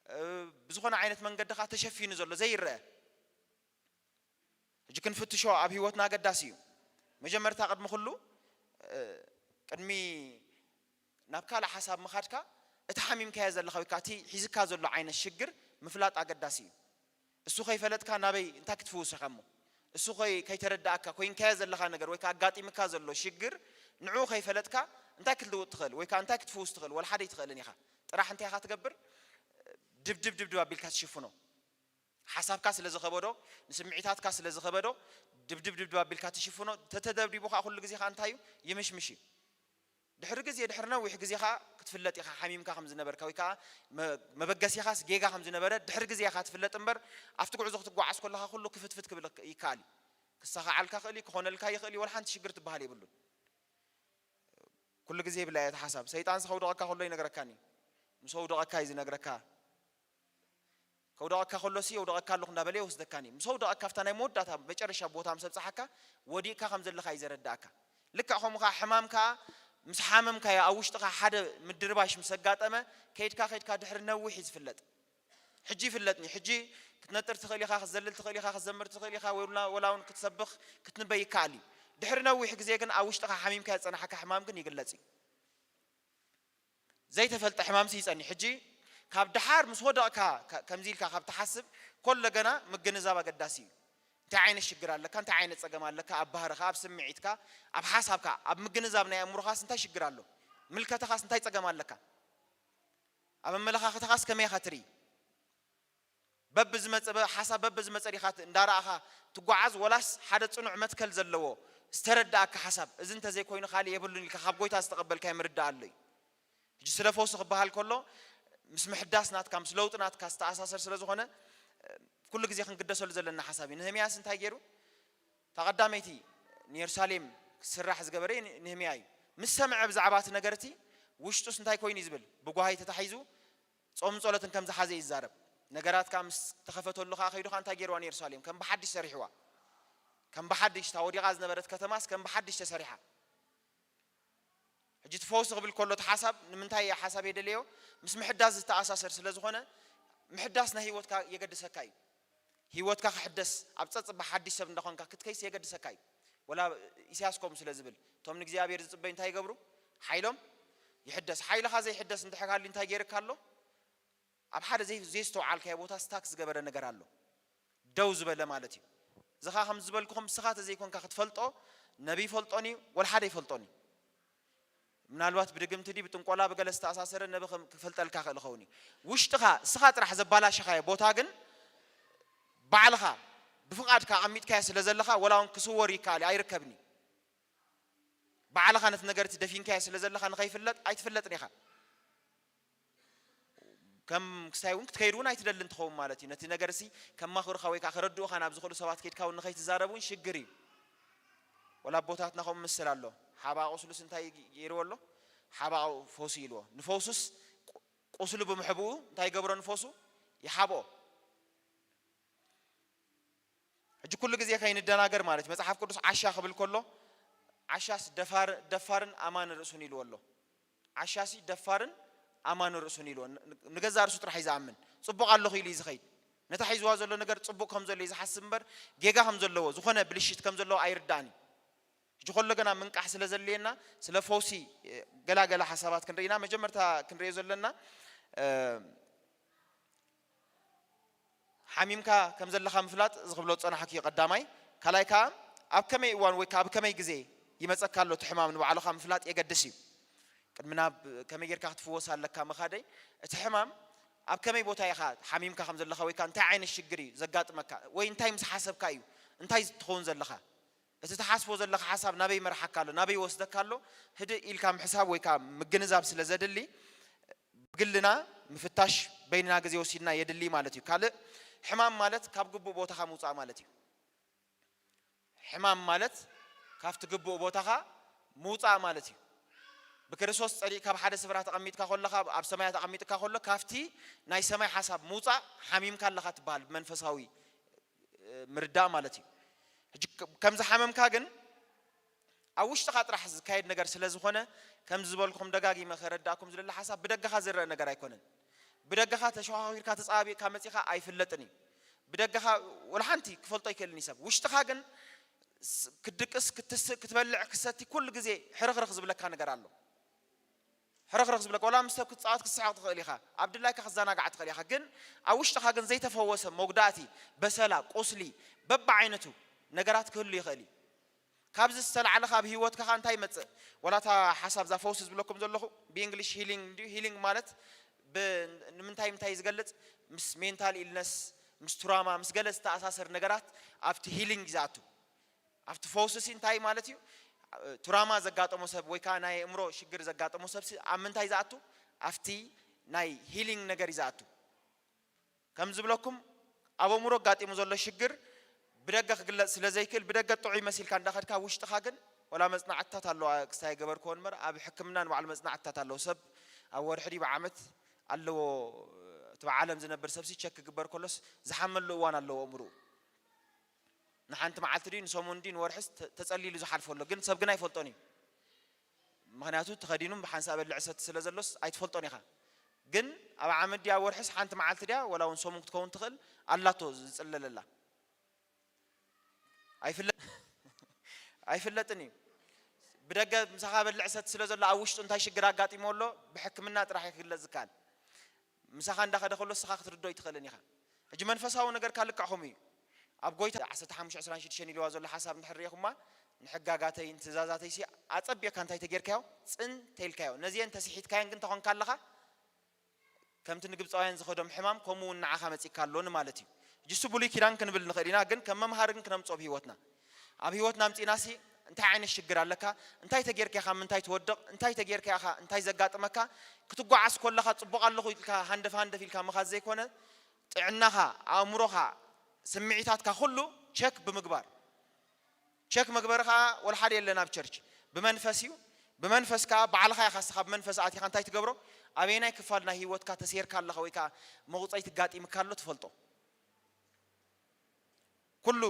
እ፣ ብዝኾነ ዓይነት መንገድኻ ተሸፊኑ ዘሎ ዘይረአ፣ ሕጂ ክንፍትሾ ኣብ ህይወትና ኣገዳሲ እዩ። መጀመርታ ቅድሚ ኩሉ፣ እ፣ ቅድሚ ናብ ካልእ ሓሳብ ምኻድካ፣ እቲ ሓሚምካዮ ዘለኻ ወይ ከዓ እቲ ሒዝካ ዘሎ ዓይነት ሽግር ምፍላጥ ኣገዳሲ እዩ። እሱ ከይፈለጥካ ናበይ፣ እንታይ ክትፍውስ ኢኻ እሞ? እሱ ከይ-፣ ከይተረዳእካ፣ ኮይንካዮ ዘለኻ ነገር ወይ ከዓ ኣጋጢምካ ዘሎ ሽግር፣ ንዕኡ ከይፈለጥካ እንታይ ክትልውጥ ትኽእል ወይ ከዓ እንታይ ክትፍውስ ትኽእል? ወላ ሓደ ኣይትኽእልን ኢኻ። ጥራሕ እንታይ ኢኻ ትገብር? ድብድብ ድብድብ ኣቢልካ ትሽፍኖ። ሓሳብካ ስለ ዝኸበዶ፣ ንስምዒታትካ ስለ ዝኸበዶ፣ ድብድብ ድብድብ ኣቢልካ ትሽፍኖ። ተተደብዲቡ ኸዓ ኩሉ ግዜ ኸዓ እንታይ እዩ? ይምሽምሽ እዩ። ድሕሪ ግዜ፣ ድሕሪ ነዊሕ ግዜ ኸዓ ክትፍለጥ ኢኻ፣ ሓሚምካ ከም ዝነበርካ ወይ ከዓ መ-፣ መበገሲኻስ ጌጋ ከም ዝነበረ ድሕሪ ግዜ ኢኻ ትፍለጥ እምበር፣ ኣብቲ ጉዕዞ ክትጓዓዝ ከለኻ ኩሉ ክፍትፍት ክብል ይከኣል እዩ። ክሰኻዓልካ ይኽእል እዩ፣ ክኾነልካ ይኽእል እዩ፣ ወላ ሓንቲ ሽግር ትበሃል የብሉን። ኩሉ ግዜ ይብላ እየ እቲ ሓሳብ። ሰይጣንስ ከውድቐካ ከሎ ይነግረካኒ። ምስ ኣውደቐካ እዩ ዝነግረካ። ከውደቐካ ከሎሲ የውደቐካ ኣለኹ እንዳበለ ይወስደካኒ። ምስ ኣውደቐካ ኣብታ ናይ መወዳእታ መጨረሻ ቦታ ምስ ኣብጽሓካ፣ ወዲቕካ ከም ዘለኻ እዩ ዘረዳእካ። ልክዕ ከምኡ ከኣ ሕማም ከኣ ምስ ሓመምካዮ፣ ኣብ ውሽጥኻ ሓደ ምድርባሽ ምስ ኣጋጠመ፣ ከይድካ ከይድካ ድሕሪ ነዊሕ እዩ ዝፍለጥ። ሕጂ ይፍለጥኒ። ሕጂ ክትነጥር ትኽእል ኢኻ፣ ክትዘልል ትኽእል ኢኻ፣ ክትዘምር ትኽእል ኢኻ፣ ወይ ወላ፣ ወላ እውን ክትሰብኽ፣ ክትንበይ ይከኣል እዩ። ድሕሪ ነዊሕ ግዜ ግን ኣብ ውሽጥኻ ሓሚምካዮ ዝጸናሕካ ሕማም ግን ይግለጽ እዩ። ዘይተፈልጠ ሕማምሲ ይጸንሕ። ሕጂ ካብ ደሓር ምስ ወደቕካ ከ-፣ ከምዚ ኢልካ ካብ ትሓስብ፣ ኮሎ ገና ምግንዛብ ኣገዳሲ እዩ። እንታይ ዓይነት ሽግር ኣለካ? እንታይ ዓይነት ጸገም ኣለካ? ኣብ ባህርኻ፣ ኣብ ስምዒትካ፣ ኣብ ሓሳብካ፣ ኣብ ምግንዛብ ናይ ኣእምሮኻስ እንታይ ሽግር ኣሎ? ምልከታኻስ እንታይ ጸገም ኣለካ? ኣብ ኣመለኻኽታኻስ ከመይ ኢኻ ትርኢ? በብዝመጸ፣ በ-፣ ሓሳብ በብዝመጸ ዲኻ ት-፣ እንዳረኣኻ ትጓዓዝ፣ ወላስ ሓደ ጽኑዕ መትከል ዘለዎ ዝተረዳእካ ሓሳብ፣ እዚ እንተዘይኮይኑ ካልእ የብሉን ኢልካ ካብ ጎይታ ዝተቐበልካዮ ምርዳእ ኣሎ እዩ። ሕጂ ስለ ፈውሲ ክበሃል ከሎ፣ ምስ ምሕዳስ ናትካ፣ ምስ ለውጢ ናትካ ዝተኣሳሰር ስለ ዝኾነ፣ ኩሉ ግዜ ክንግደሰሉ ዘለና ሓሳብ እዩ። ንህምያስ እንታይ ገይሩ? እታ ቀዳመይቲ ንየሩሳሌም ክስራሕ ዝገበረ ን-፣ ንህምያ እዩ። ምስ ሰምዐ ብዛዕባ እቲ ነገር እቲ፣ ውሽጡስ እንታይ ኮይኑ እዩ ዝብል? ብጓሂ ተታሒዙ፣ ጾምን ጸሎትን ከም ዝሓዘ እዩ ዝዛረብ። ነገራት ከኣ ምስ ተኸፈተሉ ከኣ ከይዱ ከኣ እንታይ ገይርዋ ንየሩሳሌም? ከም ብሓድሽ ሰሪሕዋ። ከም ብሓድሽ፣ እታ ወዲቓ ዝነበረት ከተማስ ከም ብሓድሽ ተሰሪሓ። ሕጂ እቲ ፈውሲ ክብል ከሎ እቲ ሓሳብ ንምንታይ እየ ሓሳብ የደለዮ? ምስ ምሕዳስ ዝተኣሳሰር ስለ ዝኾነ፣ ምሕዳስ ናይ ህይወትካ የገድሰካ እዩ። ህይወትካ ክሕደስ፣ ኣብ ጸጽባ ሓድሽ ሰብ እንዳኾንካ ክትከይስ የገድሰካ እዩ። ወላ ኢሳያስ ከምኡ ስለ ዝብል፣ እቶም ንእግዚኣብሔር ዝጽበዩ እንታይ ይገብሩ? ሓይሎም ይሕደስ። ሓይልኻ ዘይሕደስ እንድሕር ሃልዩ እንታይ ገይርካ ኣሎ? ኣብ ሓደ ዘይ-፣ ዘየስተውዓልካዮ ቦታ ስታክ ዝገበረ ነገር ኣሎ። ደው ዝበለ ማለት እዩ። እዚ ኸኣ ከም ዝበልኩኹም፣ ንስኻ ተዘይኮንካ ክትፈልጦ፣ ነቢይ ይፈልጦን እዩ፣ ወላ ሓደ ይፈልጦን እዩ። ምናልባት ብድግምቲ ድዩ፣ ብጥንቆላ፣ ብገለ ዝተኣሳሰረ ነቢ ከም ክፈልጠልካ ክእል ይኸውን እዩ። ውሽጥኻ፣ እስኻ ጥራሕ ዘባላሸኻዮ ቦታ ግን፣ ባዕልኻ ብፍቓድካ ኣቐሚጥካዮ ስለ ዘለኻ፣ ወላ እውን ክስወር ይከኣል እዩ፣ ኣይርከብን እዩ። ባዕልኻ ነቲ ነገር እቲ ደፊንካዮ ስለ ዘለኻ፣ ንኸይፍለጥ ኣይትፍለጥን ኢኻ። ከም ክሳይ እውን ክትከይድ እውን ኣይትደልን ትኸውን ማለት እዩ። ነቲ ነገር እዚ ከማኽሩኻ ወይ ከዓ ከረድኡኻ ናብ ዝኽእሉ ሰባት ከይድካ እውን ንኸይትዛረብ እውን ሽግር እዩ። ወላ ኣቦታትና ከምኡ ምስል ኣሎ። ሓባ ቁስሉስ እንታይ ገይርዎ ኣሎ? ሓባ ፈውሱ ኢልዎ። ንፈውሱስ ቁ-፣ ቁስሉ ብምሕብኡ እንታይ ይገብሮ ንፈውሱ? ይሓብኦ። ሕጂ ኩሉ ግዜ ከይንደናገር ማለት እዩ። መጽሓፍ ቅዱስ ዓሻ ክብል ከሎ፣ ዓሻስ ደፋር-፣ ደፋርን ኣማን ርእሱን ኢልዎ ኣሎ። ዓሻሲ ደፋርን ኣማን ርእሱን ኢልዎ። ን-፣ ን-፣ ንገዛእ ርእሱ ጥራሕ እዩ ዝኣምን። ጽቡቕ ኣለኹ ኢሉ እዩ ዝኸይድ። ነታ ሒዝዋ ዘሎ ነገር ጽቡቕ ከም ዘሎ እዩ ዝሓስብ እምበር፣ ጌጋ ከም ዘለዎ፣ ዝኾነ ብልሽት ከም ዘለዎ ኣይርዳእን እዩ። ሕጂ ከሎ ገና ምንቃሕ ስለ ዘድልየና፣ ስለ ፈውሲ፣ እ፣ ገላገላ ሓሳባት ክንርኢ ኢና። መጀመርታ ክንርእዮ ዘለና፣ እ፣ ሓሚምካ ከም ዘለኻ ምፍላጥ፣ እዚ ክብሎ ዝጸናሕኩ እዩ ቀዳማይ። ካልኣይ ከኣ፣ ኣብ ከመይ እዋን ወይ ከኣ ኣብ ከመይ ግዜ ይመጸካ ኣሎ እቲ ሕማም ንባዕልኻ ምፍላጥ የገድስ እዩ። ቅድሚ ናብ ከመይ ጌርካ ክትፍወስ ኣለካ ምኻደይ፣ እቲ ሕማም ኣብ ከመይ ቦታ ኢኻ ሓሚምካ ከም ዘለኻ ወይ ከኣ እንታይ ዓይነት ሽግር እዩ ዘጋጥመካ ወይ እንታይ ምስ ሓሰብካ እዩ፣ እንታይ ትኸውን ዘለኻ? እቲ ትሓስቦ ዘለኻ ሓሳብ ናበይ ይመርሓካ ኣሎ? ናበይ ይወስደካ ኣሎ? ህድእ ኢልካ ምሕሳብ ወይ ከኣ ምግንዛብ ስለ ዘድሊ፣ ብግልና ምፍታሽ በይንና ግዜ ወሲድና የድሊ ማለት እዩ። ካልእ፣ ሕማም ማለት ካብ ግቡእ ቦታኻ ምውጻእ ማለት እዩ። ሕማም ማለት ካብቲ ግቡእ ቦታኻ ምውጻእ ማለት እዩ። ብክርስቶስ ጸዲቕካ ኣብ ሓደ ስፍራ ተቐሚጥካ ከለኻ፣ ኣብ ሰማያት ኣቐሚጥካ ከሎ፣ ካብቲ ናይ ሰማይ ሓሳብ ምውጻእ ሓሚምካ ኣለኻ ትበሃል፣ ብመንፈሳዊ፣ እ፣ ምርዳእ ማለት እዩ። ሕጂ ከ-፣ ከም ዝሓመምካ ግን ኣብ ውሽጥኻ ጥራሕ ዝካየድ ነገር ስለ ዝኾነ፣ ከም ዝበልኩም ደጋጊመ ከረዳእኩም ዝደሊ ሓሳብ ብደገኻ ዝረአ ነገር ኣይኮነን። ብደገኻ ተሸዃኺርካ ተጻባቢቕካ መጺኻ ኣይፍለጥን እዩ። ብደገኻ ወላ ሓንቲ ክፈልጦ ኣይክእልን እዩ ሰብ። ውሽጥኻ ግን ስ-፣ ክትድቅስ፣ ክትስእ፣ ክትበልዕ፣ ክትሰቲ ኩሉ ግዜ ሕርኽርኽ ዝብለካ ነገር ኣሎ። ሕርኽርኽ ዝብለካ፣ ወላ ምስ ሰብ ክትጻወት ክትስሕቕ ትኽእል ኢኻ፣ ኣብ ድላይካ ክትዘናጋዕ ትኽእል ኢኻ። ግን ኣብ ውሽጥኻ ግን ዘይተፈወሰ መጉዳእቲ፣ በሰላ፣ ቁስሊ፣ በብዓይነቱ ነገራት ክህሉ ይኽእል እዩ። ካብዚ ዝተላዕለ ካብ ህይወትካ ኸኣ እንታይ ይመጽእ? ወላ እታ ሓሳብ እዛ ፈውሲ ዝብለኩም ዘለኹ ብእንግሊሽ ሂሊንግ እንድዩ። ሂሊንግ ማለት ብ-፣ ንምንታይ ምንታይ ዝገልጽ? ምስ ሜንታል ኢልነስ፣ ምስ ትራማ፣ ምስ ገለ ዝተኣሳሰር ነገራት ኣብቲ ሂሊንግ እዩ ዝኣቱ። ኣብቲ ፈውሲ ሲ እንታይ ማለት እዩ? ትራማ ዘጋጠሞ ሰብ ወይ ከኣ ናይ ኣእምሮ ሽግር ዘጋጠሞ ሰብ ሲ ኣብ ምንታይ ዝኣቱ? ኣብቲ ናይ ሂሊንግ ነገር እዩ ዝኣቱ። ከም ዝብለኩም ኣብ ኣእምሮ ኣጋጢሙ ዘሎ ሽግር ብደገ ክግለጽ ስለ ዘይክእል ብደገ ጥዑይ መሲልካ እንዳኸድካ ውሽጥኻ ግን ወላ መጽናዕትታት ኣለዋ ክስታይ ገበርክዎ እምበር ኣብ ሕክምና ንባዕሉ መጽናዕትታት ኣለዎ። ሰብ ኣብ ወርሒ ድዩ ብዓመት ኣለዎ እቲ ኣብ ዓለም ዝነብር ሰብሲ ቸክ ክግበር ከሎስ ዝሓመሉ እዋን ኣለዎ ኣእምርኡ። ንሓንቲ መዓልቲ ድዩ ንሰሙን ድዩ ንወርሕስ ተ-፣ ተጸሊሉ ዝሓልፎ ኣሎ። ግን ሰብ ግን ኣይፈልጦን እዩ። ምኽንያቱ ተኸዲኑ ብሓንሳእ በልዕ ሰቲ ስለ ዘሎስ ኣይትፈልጦን ኢኻ። ግን ኣብ ዓመት ድያ ወርሕስ ሓንቲ መዓልቲ ድያ ወላ እውን ሰሙን ክትከውን ትኽእል ኣላቶ ዝጽለለላ። ኣይፍለ-፣ ኣይፍለጥን እዩ። ብደገ ምሳኻ በልዕ ሰቲ ስለ ዘሎ ኣብ ውሽጡ እንታይ ሽግር ኣጋጢሞ ኣሎ ብሕክምና ጥራሕ እዩ ክግለጽ ዝከኣል። ምሳኻ እንዳኸደ ከሎ ንስኻ ክትርዶ ኣይትኽእልን ኢኻ። ሕጂ መንፈሳዊ ነገርካ ልክዕኹም እዩ። ኣብ ጎይታ ዓሰርተ ሓሙሽተ ዕስራን ሽዱሽተን ኢልዋ ዘሎ ሓሳብ እንድሕር ርኢኹማ፣ ንሕጋጋተይን ትእዛዛተይሲ ኣጸቢቕካ እንታይ ተጌርካዮ? ጽን ተይልካዮ። ነዚአን ተስሒትካየን ግን ተኾንካ ኣለኻ፣ ከምቲ ንግብጻውያን ዝኸዶም ሕማም፣ ከምኡ እውን ንዓኻ መጺእካ ኣሎ ንማለት እዩ። ሕጂ እሱ ብሉይ ኪዳን ክንብል ንኽእል ኢና፣ ግን ከም መምሃሪ ግን ክነምጽኦ ብህይወትና። ኣብ ህይወትና ኣምጺእናሲ፣ እንታይ ዓይነት ሽግር ኣለካ? እንታይ ተጌርካ ኢኻ ምንታይ ትወድቕ? እንታይ ተጌርካ ኢኻ እንታይ ዘጋጥመካ? ክትጓዓዝ ከለኻ ጽቡቕ ኣለኹ ኢልካ ሃንደፍ ሃንደፍ ኢልካ ምኻድ ዘይኮነ፣ ጥዕናኻ፣ ኣእምሮኻ፣ ስምዒታትካ ኩሉ ቸክ ብምግባር። ቸክ መግበሪ ኸኣ ወላ ሓደ የለን ኣብ ቸርች። ብመንፈስ እዩ። ብመንፈስ ከኣ ባዕልኻ ኢኻ እስኻ ብመንፈስ ኣቲኻ እንታይ ትገብሮ? ኣበየናይ ክፋል ናይ ህይወትካ ተሴርካ ኣለኻ ወይ ከኣ መቑጸይ ትጋጢምካ ኣሎ ትፈልጦ። ኩሉ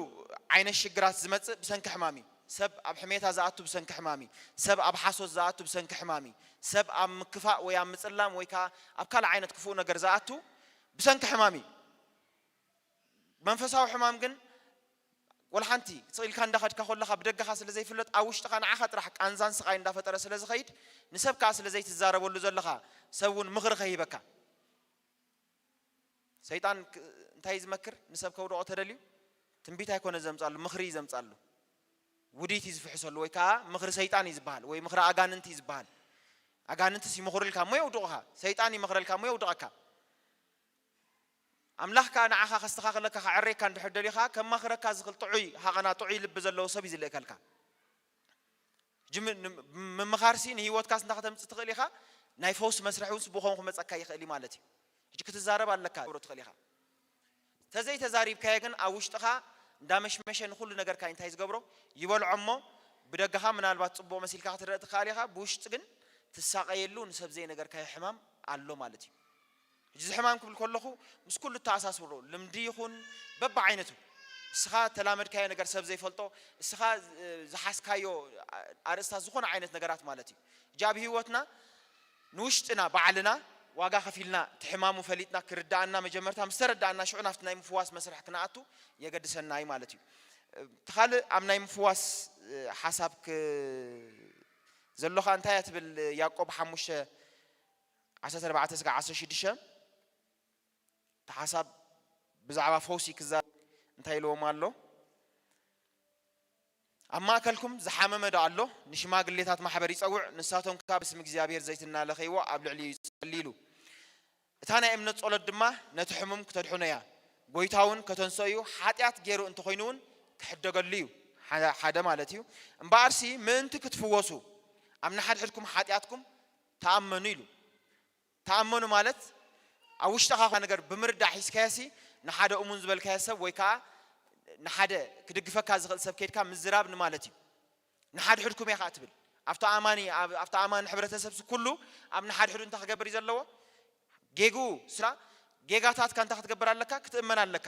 ዓይነት ሽግራት ዝመጽእ ብሰንኪ ሕማም እዩ። ሰብ ኣብ ሕሜታ ዝኣቱ ብሰንኪ ሕማም እዩ። ሰብ ኣብ ሓሶት ዝኣቱ ብሰንኪ ሕማም እዩ። ሰብ ኣብ ምክፋእ ወይ ኣብ ምጽላም ወይ ከኣ ኣብ ካልእ ዓይነት ክፉእ ነገር ዝኣቱ ብሰንኪ ሕማም እዩ። መንፈሳዊ ሕማም ግን ወላ ሓንቲ ስቕ ኢልካ እንዳኸድካ ከለኻ ብደገኻ ስለ ዘይፍለጥ ኣብ ውሽጥኻ ንዓኻ ጥራሕ ቃንዛን ስቓይ እንዳፈጠረ ስለ ዝኸይድ ንሰብ ከኣ ስለ ዘይትዛረበሉ ዘለኻ ሰብ እውን ምኽሪ ከይህበካ። ሰይጣን ክ-፣ እንታይ እዩ ዝመክር? ንሰብ ከውድቖ ተደልዩ ትንቢት ኣይኮነ ዘምጻሉ፣ ምኽሪ እዩ ዘምጻሉ። ውዲት እዩ ዝፍሕሰሉ ወይ ከኣ ምኽሪ ሰይጣን እዩ ዝበሃል ወይ ምኽሪ ኣጋንንቲ እዩ ዝበሃል። ኣጋንንትስ ይምኽሩልካ እሞ የውድቑኻ። ሰይጣን ይመኽረልካ እሞ የውድቐካ። ኣምላኽ ከኣ ንዓኻ ከስተኻኽለካ ከዐርየካ እንድሕር ደሊኻ ከማኽረካ ዝኽእል ጥዑይ ሃቐና ጥዑይ ልቢ ዘለዎ ሰብ እዩ ዝልእከልካ። ሕጂ ም-፣ ን-፣ ምምኻርሲ ንህይወትካስ እንታይ ከተምጽእ ትኽእል ኢኻ? ናይ ፈውሲ መስርሒ እውን ጽቡቕ ኮን ክመጸካ ይኽእል እዩ ማለት እዩ። ሕጂ ክትዛረብ ኣለካ፣ ክትገብሮ ትኽእል ኢኻ። ተዘይተዛሪብካዮ ግን ኣብ ውሽጥኻ እንዳመሽመሸ ንኹሉ ነገርካ እንታይ ዝገብሮ? ይበልዖ እሞ ብደገኻ ምናልባት ጽቡቕ መሲልካ ክትረእ ትኽእል ኢኻ፣ ብውሽጢ ግን ትሳቐየሉ ንሰብ ዘይነገርካዮ ሕማም ኣሎ ማለት እዩ። ሕጂ እዚ ሕማም ክብል ከለኹ ምስ ኩሉ እተኣሳስሮ ልምዲ ይኹን በብዓይነቱ እስኻ ተላመድካዮ ነገር ሰብ ዘይፈልጦ እስኻ፣ እ፣ ዝሓዝካዮ ኣርእስታት ዝኾነ ዓይነት ነገራት ማለት እዩ። ሕጂ ኣብ ህይወትና ንውሽጥና ባዕልና ዋጋ ከፊልና እቲ ሕማሙ ፈሊጥና ክርድኣና መጀመርታ ምስ ተረድኣና ሽዑ ናብቲ ናይ ምፍዋስ መስርሕ ክንኣቱ የገድሰና እዩ ማለት እዩ። እቲ ካልእ ኣብ ናይ ምፍዋስ፣ እ፣ ሓሳብ ክ-፣ ዘሎ ኸኣ እንታይ እያ ትብል ያዕቆብ ሓሙሽተ ዓሰርተ ኣርባዕተ ስጋዕ ዓሰርተ ሽዱሽተ እቲ ሓሳብ ብዛዕባ ፈውሲ ክዛረብ እንታይ ኢልዎም ኣሎ? ኣብ ማእከልኩም ዝሓመመ ዶ ኣሎ? ንሽማግሌታት ማሕበር ይጸውዕ፣ ንሳቶም ከኣ ብስም እግዚኣብሔር ዘይትናለኸይዎ ኣብ ልዕሊኡ ይጸልይሉ። እታ ናይ እምነት ጸሎት ድማ ነቲ ሕሙም ክተድሕኖ እያ። ጐይታ እውን ከተንስኦ እዩ፣ ሓጢኣት ገይሩ እንተኾይኑ እውን ክሕደገሉ እዩ። ሓደ፣ ሓደ ማለት እዩ። እምበኣርሲ ምእንቲ ክትፍወሱ ኣብ ንሓድሕድኩም ሓጢኣትኩም ተኣመኑ ኢሉ። ተኣመኑ ማለት ኣብ ውሽጥኻ ነገር ብምርዳእ ሒዝካዮሲ ንሓደ እሙን ዝበልካዮ ሰብ ወይ ከኣ ንሓደ ክድግፈካ ዝኽእል ሰብ ከይድካ ምዝራብ ንማለት እዩ። ንሓድሕድኩም እየ ከኣ ትብል። ኣብቲ ኣማኒ ኣብቲ ኣማኒ ሕብረተሰብ ኩሉ ኣብ ንሓድሕዱ እንታይ ክገብር እዩ ዘለዎ? ጌግኡ ስራ ጌጋታትካ እንታይ ክትገብር ኣለካ? ክትእመን ኣለካ።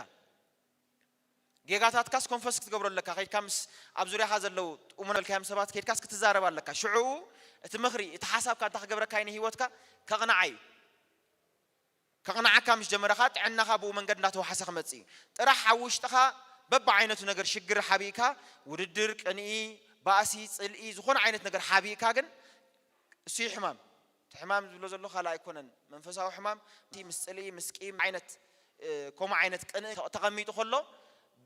ጌጋታትካስ ኮንፈስ ክትገብሮ ኣለካ። ከይድካ ምስ ኣብ ዙርያኻ ዘለዉ እሞ በልካዮም ሰባት ከይድካስ ክትዛረብ ኣለካ። ሽዑ እቲ ምኽሪ እቲ ሓሳብካ እንታይ ክገብረካ እዩ? ንህይወትካ ከቕንዓ እዩ። ከቕንዓካ ምስ ጀመረኻ ጥዕናኻ ብኡ መንገድ እንዳተዋሓሰ ክመጽእ እዩ። ጥራሕ ኣብ ውሽጥኻ በብዓይነቱ ነገር ሽግር ሓቢእካ ውድድር፣ ቅንኢ፣ ባእሲ፣ ጽልኢ ዝኾነ ዓይነት ነገር ሓቢእካ ግን እሱ እዩ ሕማም። እቲ ሕማም ዝብሎ ዘሎ ካልእ ኣይኮነን። መንፈሳዊ ሕማም እቲ ምስ ጽልኢ ምስ ቂም ዓይነት ከምኡ ዓይነት ቅንኢ ተቐሚጡ ከሎ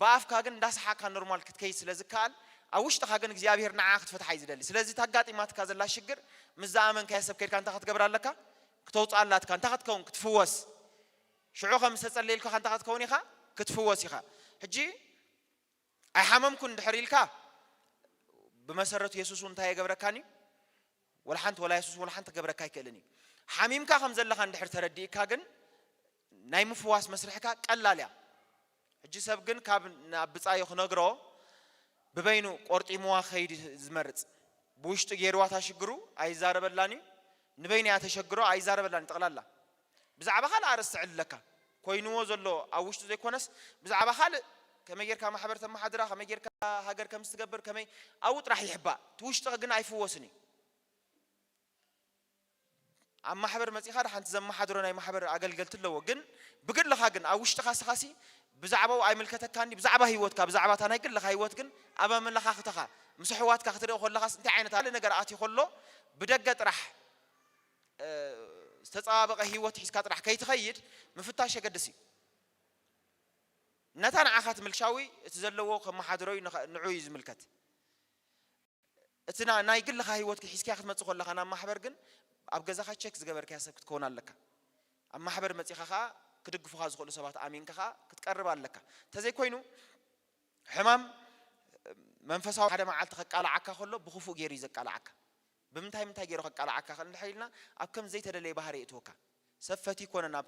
ብኣፍካ ግን እንዳሰሓካ ኖርማል ክትከይድ ስለ ዝከኣል ኣብ ውሽጥኻ ግን እግዚኣብሔር ንዓ ክትፈትሓ እዩ ዝደሊ። ስለዚ ታጋጢማትካ ዘላ ሽግር ምስ ዝኣመንካዮ ሰብ ከድካ እንታይ ክትገብር ኣለካ? ክተውፅኣላትካ እንታይ ክትከውን ክትፍወስ ሽዑ ከም ዝተፀለየልካ እንታይ ክትከውን ኢኻ? ክትፍወስ ኢኻ። ሕጂ ኣይሓመምኩን እንድሕር ኢልካ ብመሰረቱ የሱስ እውን እንታይ የገብረካን እዩ? ወላ ሓንቲ ወላ የሱስ ወላ ሓንቲ ክገብረካ ኣይክእልን እዩ። ሓሚምካ ከም ዘለኻ እንድሕር ተረዲእካ ግን ናይ ምፍዋስ መስርሕካ ቀላል እያ። ሕጂ ሰብ ግን ካብ ናብ ብፃዩ ክነግሮ ብበይኑ ቆርጢምዋ ከይድ ዝመርፅ። ብውሽጡ ገይርዋ ታሽግሩ ኣይዛረበላን እዩ። ንበይኑ እያ ተሸግሮ ኣይዛረበላን እዩ። ጠቕላላ ብዛዕባ ካልእ ኣርእስቲ ዕልለካ ኮይንዎ ዘሎ ኣብ ውሽጡ ዘይኮነስ ብዛዕባ ካልእ ከመይ ጌርካ ማሕበር ተመሓድራ ከመይ ጌርካ ሃገር ከም ዝትገብር ከመይ ኣብኡ ጥራሕ ይሕባእ። እቲ ውሽጢ ግን ኣይፍወስን እዩ። ኣብ ማሕበር መጺኻ ሓንቲ ዘመሓድሮ ናይ ማሕበር ኣገልገልቲ ኣለዎ። ግን ብግልኻ ግን ኣብ ውሽጥኻ ስኻሲ ብዛዕባኡ ኣይምልከተካኒ ብዛዕባ ህይወትካ ብዛዕባ እታ ናይ ግልኻ ህይወት ግን ኣብ ኣመለኻኽተኻ ምስ ኣሕዋትካ ክትርኢ ከለኻስ እንታይ ዓይነት ኣለ ነገር ኣትዩ ከሎ ብደገ ጥራሕ ዝተጸባበቐ ህይወት ሒዝካ ጥራሕ ከይትኸይድ ምፍታሽ የገድስ እዩ። ነታ ንዓኻ ትምልሻዊ እቲ ዘለዎ ከመሓድሮ እዩ ንዑ እዩ ዝምልከት። እቲ ናይ ግልኻ ህይወት ሒዝካያ ክትመጽእ ከለኻ ናብ ማሕበር ግን ኣብ ገዛኻ ቸክ ዝገበርካያ ሰብ ክትከውን ኣለካ። ኣብ ማሕበር መጺኻ ኸኣ ክድግፉኻ ዝኽእሉ ሰባት ኣሚንካ ኸኣ ክትቀርብ ኣለካ። እንተዘይኮይኑ ሕማም መንፈሳዊ ሓደ መዓልቲ ከቃልዓካ ከሎ ብኽፉእ ገይሩ እዩ ዘቃልዓካ። ብምንታይ ምንታይ ገይሩ ከቃልዓካ ክእል እንድሕር ኢልና ኣብ ከም ዘይተደለየ ባህሪ የእትወካ። ሰብ ፈቲ ይኮነን ኣብ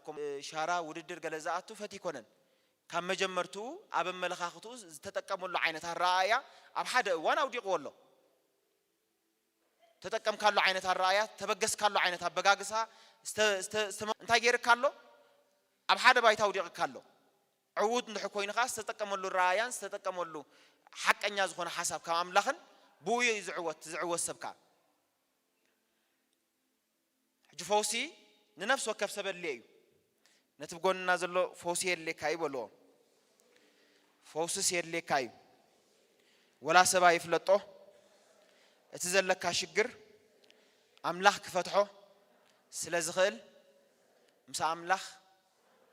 ሻራ ውድድር ገለ ዝኣቱ ፈቲ ይኮነን። ካብ መጀመርትኡ ኣብ ኣመለኻኽትኡ ዝተጠቀመሉ ዓይነት ኣረኣእያ ኣብ ሓደ እዋን ኣውዲቕዎ ኣሎ። ተጠቀምካሉ ዓይነት ኣረኣእያ፣ ተበገስካሉ ዓይነት ኣበጋግሳ እንታይ ገይርካ ኣሎ? ኣብ ሓደ ባይታ ኣውዲቕካ ኣሎ። ዕዉት እንድሕር ኮይኑ ከዓ ዝተጠቀመሉ ረኣያን ዝተጠቀመሉ ሓቀኛ ዝኾነ ሓሳብ ካብ ኣምላኽን ብኡ እዩ ዝዕወት ዝዕወት ሰብ ከዓ ሕጂ ፈውሲ ንነፍሲ ወከፍ ሰብ ኣድልዮ እዩ። ነቲ ብጎንና ዘሎ ፈውሲ የድልየካ እዩ በልዎ። ፈውስስ የድልየካ እዩ። ወላ ሰብ ኣይፍለጦ እቲ ዘለካ ሽግር ኣምላኽ ክፈትሖ ስለ ዝኽእል ምስ ኣምላኽ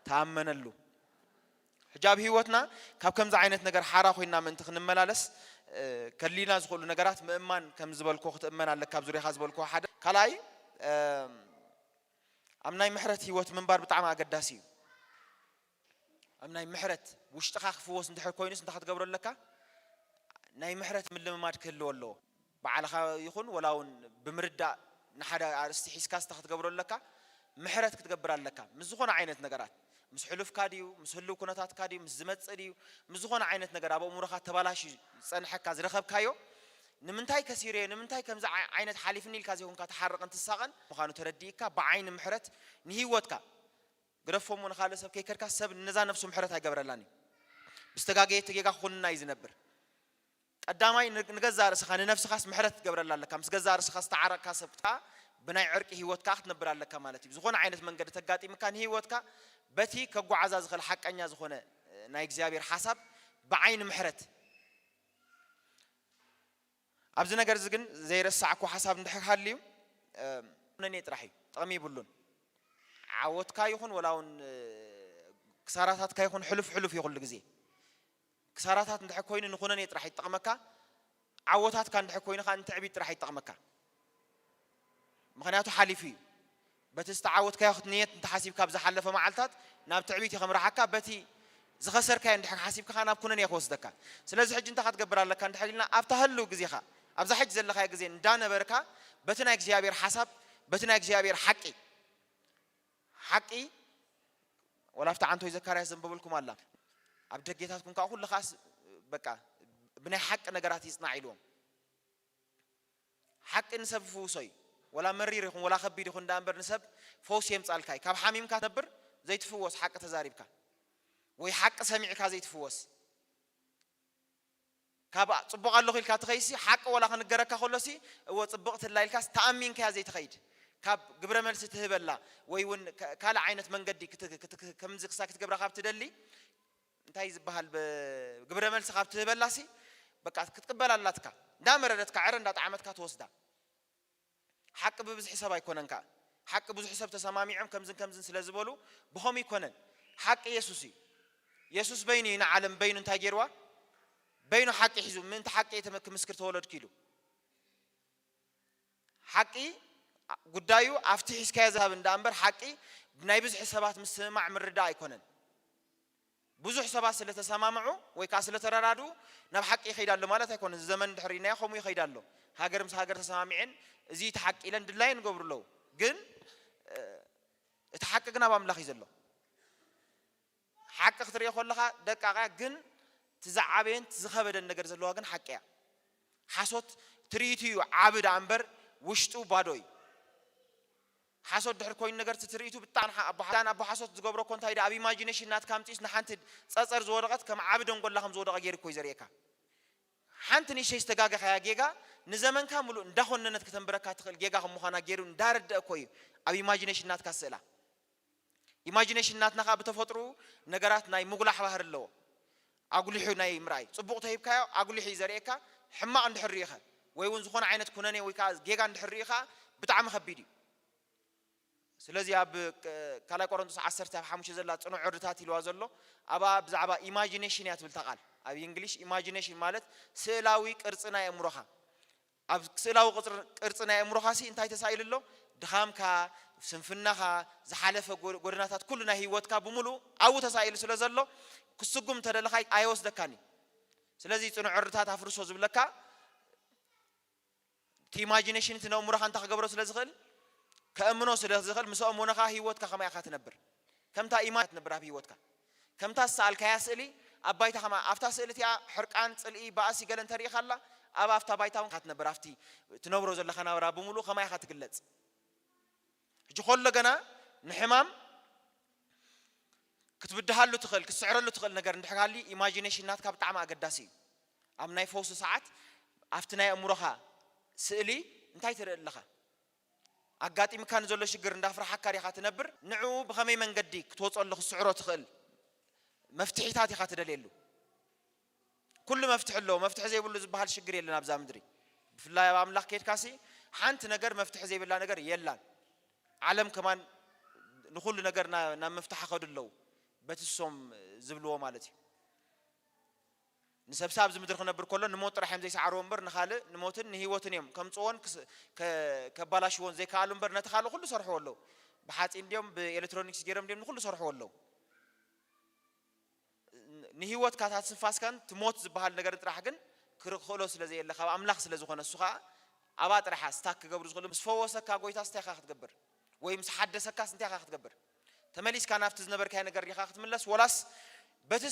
ተኣመነሉ። ሕጂ ኣብ ህይወትና ካብ ከምዚ ዓይነት ነገር ሓራ ኮይና ምእንቲ ክንመላለስ ከድልዩና ዝኽእሉ ነገራት ምእማን ከም ዝበልኩ ክትእመን ኣለካ። ኣብ ዙርያኻ ዝበልኩ ሓደ ካልኣይ ኣብ ናይ ምሕረት ህይወት ምንባር ብጣዕሚ ኣገዳሲ እዩ። ኣብ ናይ ምሕረት ውሽጥኻ ክፍወስ እንድሕር ኮይኑስ እንታይ ክትገብሮ ኣለካ? ናይ ምሕረት ምልምማድ ክህልዎ ኣለዎ። ባዕልኻ ይኹን ወላ እውን ብምርዳእ ንሓደ ኣርእስቲ ሒዝካ ስታ ክትገብሮ ኣለካ ምሕረት ክትገብር ኣለካ ምስ ዝኾነ ዓይነት ነገራት ምስ ሕሉፍካ ድዩ ምስ ህልው ኩነታትካ ድዩ ምስ ዝመፅእ ድዩ ምስ ዝኾነ ዓይነት ነገር ኣብ ኣእምሮኻ ተባላሽ ዝፀንሐካ ዝረኸብካዮ ንምንታይ ከሲረዮ ንምንታይ ከምዚ ዓይነት ሓሊፍኒ ኢልካ ዘይኮንካ ትሓርቕን ትሳቐን ምዃኑ ተረዲእካ ብዓይኒ ምሕረት ንህይወትካ ግደፎ እሞ ንኻልእ ሰብ ከይከድካ ሰብ ነዛ ነፍሱ ምሕረት ኣይገብረላን እዩ። ብዝተጋገየ እቲ ጌጋ ክኹንና እዩ ዝነብር። ቀዳማይ ንገዛእ ርእስኻ ንነፍስኻስ ምሕረት ክትገብረላ ኣለካ። ምስ ገዛእ ርእስኻ ዝተዓረቕካ ሰብ ክትካ ብናይ ዕርቂ ህይወት ከዓ ክትነብር ኣለካ ማለት እዩ። ዝኾነ ዓይነት መንገዲ ተጋጢምካ ንህይወትካ በቲ ከጓዓዛ ዝኽእል ሓቀኛ ዝኾነ ናይ እግዚኣብሔር ሓሳብ ብዓይኒ ምሕረት ኣብዚ ነገር እዚ ግን ዘይረሳዕኩ ሓሳብ እንድሕር ሃልዩ ኩነኔ ጥራሕ እዩ፣ ጥቕሚ ይብሉን። ዓወትካ ይኹን ወላ እውን ክሳራታትካ ይኹን ሕሉፍ ሕሉፍ እዩ ኩሉ ግዜ። ክሳራታት እንድሕር ኮይኑ ንኩነኔ ጥራሕ ይጠቕመካ፣ ዓወታትካ እንድሕር ኮይኑ ከዓ ንትዕቢት ጥራሕ ይጠቕመካ። ምኽንያቱ ሓሊፉ እዩ። በቲ ዝተዓወትካዮ ክትንየት እንተሓሲብካ ኣብ ዝሓለፈ መዓልታት ናብ ትዕቢት እዩ ከምርሓካ፣ በቲ ዝኸሰርካዮ እንድሕር ሓሲብካ ከዓ ናብ ኩነን እየ ክወስደካ። ስለዚ ሕጂ እንታይ ክትገብር ኣለካ እንድሕር ኢልና ኣብታ ህልው ግዜኻ ኣብዛ ሕጂ ዘለኻዮ ግዜ እንዳነበርካ በቲ ናይ እግዚኣብሔር ሓሳብ በቲ ናይ እግዚኣብሔር ሓቂ ሓቂ ወላ ኣብቲ ዓንቶይ ዘካርያስ ዘንበበልኩም ኣላ ኣብ ደጌታትኩም ከዓ ኩሉ ከዓስ በቃ ብናይ ሓቂ ነገራት ይፅናዕ ኢልዎም ሓቂ ንሰብ ይፍውሶ እዩ። ወላ መሪር ይኹን ወላ ከቢድ ይኹን ደኣ እምበር ንሰብ ፈውሲ የምጻልካ እዩ። ካብ ሓሚምካ ትነብር ዘይትፍወስ ሓቂ ተዛሪብካ ወይ ሓቂ ሰሚዕካ ዘይትፍወስ። ካብ ጽቡቕ ኣለኹ ኢልካ ትኸይሲ ሓቂ ወላ ክንገረካ ከሎሲ እወ ጽብቕቲ ኣላ ኢልካስ ተኣሚንካያ ዘይትኸይድ። ካብ ግብረ መልሲ ትህበላ ወይ እውን ከ-፣ ካልእ ዓይነት መንገዲ ክት-፣ ክት-፣ ክት-፣ ከምዚ ክሳ ክትገብራ ካብ ትደሊ እንታይ ዝበሃል ብ-፣ ግብረ መልሲ ካብ ትህበላሲ በቃ ክትቅበላ ኣላትካ። እንዳመረረትካ ዕረ እንዳጠዓመትካ ትወስዳ። ሓቂ ብብዝሒ ሰብ ኣይኮነን ከኣ። ሓቂ ብዙሕ ሰብ ተሰማሚዖም ከምዝን ከምዝን ስለ ዝበሉ ብኸምኡ ኣይኮነን። ሓቂ የሱስ እዩ። የሱስ በይኑ እዩ ንዓለም በይኑ እንታይ ገይርዋ? በይኑ ሓቂ ሒዙ ምእንቲ ሓቂ እየ ተመ-፣ ክምስክር ተወለድኩ ኢሉ። ሓቂ ጉዳዩ ኣብቲ ሒዝካዮ ዝሃብ እንዳ እምበር ሓቂ ናይ ብዙሕ ሰባት ምስምማዕ ምርዳእ ኣይኮነን። ብዙሕ ሰባት ስለ ተሰማምዑ ወይ ከኣ ስለ ተረዳድኡ ናብ ሓቂ ይኸይድ ኣሎ ማለት ኣይኮነን። እዚ ዘመን እንድሕር ርኢናዮ ከምኡ ይኸይድ ኣሎ። ሃገር ምስ ሃገር ተሰማሚዐን እዚ እቲ ሓቂ ኢለን ድላየን ይገብሩ ኣለዉ። ግን፣ እ፣ እቲ ሓቂ ግን ኣብ ኣምላኽ እዩ ዘሎ። ሓቂ ክትርኢ ከለኻ ደቃቕ እያ፣ ግን እቲ ዝዓበየን እቲ ዝኸበደን ነገር ዘለዋ ግን ሓቂ እያ። ሓሶት ትርኢቱ እዩ ዓቢ ደኣ እምበር ውሽጡ ባዶ እዩ። ሓሶት ድሕር ኮይኑ ነገር እቲ ትርኢቱ ብጣዕሚ ሓ-፣ ኣቦ ሓ-፣ ኣቦ ሓሶት ዝገብሮ እኮ እንታይ ደኣ ኣብ ኢማጂኔሽን ናትካ ኣምጺኡስ ንሓንቲ ጸጸር ዝወደቐት ከም ዓቢ ደንጎላ ከም ዝወደቐ ገይሩ እኮ እዩ ዘርእየካ። ሓንቲ ንእሽተይ ዝተጋገኻያ ጌጋ ንዘመንካ ምሉእ እንዳኾነነት ከተንብረካ ትኽእል ጌጋ ከም ምዃና ገይሩ እንዳረደአ እኮ እዩ ኣብ ኢማጂኔሽን ናትካ ስእላ። ኢማጂኔሽን ናትና ኸኣ ብተፈጥሮኡ ነገራት ናይ ምጉላሕ ባህሪ ኣለዎ። ኣጉሊሑ ናይ ምርኣይ። ጽቡቕ ተሂብካዮ ኣጉሊሑ እዩ ዘርእየካ። ሕማቕ እንድሕር ርኢኸ ወይ እውን ዝኾነ ዓይነት ኩነኔ ወይ ከኣ ጌጋ እንድሕር ርኢኻ ብጣዕሚ ከቢድ እዩ። ስለዚ ኣብ ቅ-፣ ካልኣይ ቆሮንቶስ ዓሰርተ ኣብ ሓሙሽተ ዘላ ጽኑዕ ዕርድታት ኢልዋ ዘሎ፣ ኣብኣ ብዛዕባ ኢማጂኔሽን እያ ትብል እታ ቃል። ኣብ እንግሊሽ ኢማጂኔሽን ማለት ስእላዊ ቅርጺ ናይ ኣእምሮኻ። ኣብ ስእላዊ ቅጽር-፣ ቅርጺ ናይ ኣእምሮኻሲ እንታይ ተሳኢሉ ኣሎ? ድኻምካ፣ ስንፍናኻ፣ ዝሓለፈ ጎ-፣ ጎደናታት ኩሉ ናይ ህይወትካ ብምሉእ ኣብኡ ተሳኢሉ ስለ ዘሎ፣ ክስጉም እንተደለኻ ኣይወስደካን እዩ። ስለዚ ጽኑዕ ዕርድታት ኣፍርሶ ዝብለካ፣ እቲ ኢማጂኔሽን እቲ ነእምሮኻ እንታይ ክገብሮ ስለ ዝኽእል፣ ከእምኖ ስለ ዝኽእል፣ ምስ ኣእመኖኻ ህይወትካ ከማይ ኢኻ ትነብር። ከምታ ኢማ-፣ ትነብር ኣብ ህይወትካ። ከምታ ዝሰኣልካያ ስእሊ ኣብ ባይታ ከማ-፣ ኣብታ ስእሊ እቲኣ ሕርቃን፣ ጽልኢ፣ ባእሲ ገለ እንተሪኢኻ ኣላ፣ ኣብ ኣብታ ባይታ እውን ኢኻ ትነብር፣ ኣብቲ ትነብሮ ዘለኻ ናብራ ብምሉእ ከማይ ኢኻ ትግለጽ። ሕጂ ከሎ ገና ንሕማም ክትብድሃሉ ትኽእል፣ ክትስዕረሉ ትኽእል ነገር እንድሕር ሃልዩ፣ ኢማጂኔሽን ናትካ ብጣዕሚ ኣገዳሲ እዩ። ኣብ ናይ ፈውሲ ሰዓት ኣብቲ ናይ ኣእምሮኻ ስእሊ እንታይ ትርኢ ኣለኻ? ኣጋጢምካ ንዘሎ ሽግር እንዳፍርሓካ ዲኻ ትነብር? ንዕኡ ብኸመይ መንገዲ ክትወጸሉ ክትስዕሮ ትኽእል መፍትሒታት ኢኻ ትደልየሉ። ኩሉ መፍትሒ ኣለዎ። መፍትሒ ዘይብሉ ዝበሃል ሽግር የለን ኣብዛ ምድሪ። ብፍላይ ኣብ ኣምላኽ ኬድካሲ ሓንቲ ነገር መፍትሒ ዘይብላ ነገር የላን። ዓለም ከማን ንኹሉ ነገር ና-፣ ናብ መፍትሒ ኸዱ ኣለዉ። በቲ እሶም ዝብልዎ ማለት እዩ። ንሰብሲ ኣብዚ ምድሪ ክነብር ከሎ ንሞት ጥራሕ እዮም ዘይሰዓርዎ እምበር ንኻልእ ንሞትን ንህይወትን እዮም ከምጽዎን ክስ-፣ ከ-፣ ከባላሽዎን ዘይከኣሉ እምበር ነቲ ካልእ ኩሉ ሰርሕዎ ኣለዉ። ብሓጺን ድዮም ብኤሌክትሮኒክስ ገይሮም ድዮም ንኹሉ ሰርሕዎ ኣለዉ። ንህይወትካ እታ ትንፋስካን እቲ ሞት ዝበሃል ነገርን ጥራሕ ግን ክር-፣ ክኽእሎ ስለ ዘየለ ካብ ኣምላኽ ስለ ዝኾነ እሱ ኸኣ ኣብኣ ጥራሕ ስታክ ክገብሩ ዝኽእሉ። ምስ ፈወሰካ ጎይታስ እንታይ ኢኻ ክትገብር? ወይ ምስ ሓደሰካስ እንታይ ኢኻ ክትገብር? ተመሊስካ ናብቲ ዝነበርካዮ ነገር ዲኻ ክትምለስ ወላስ በቲ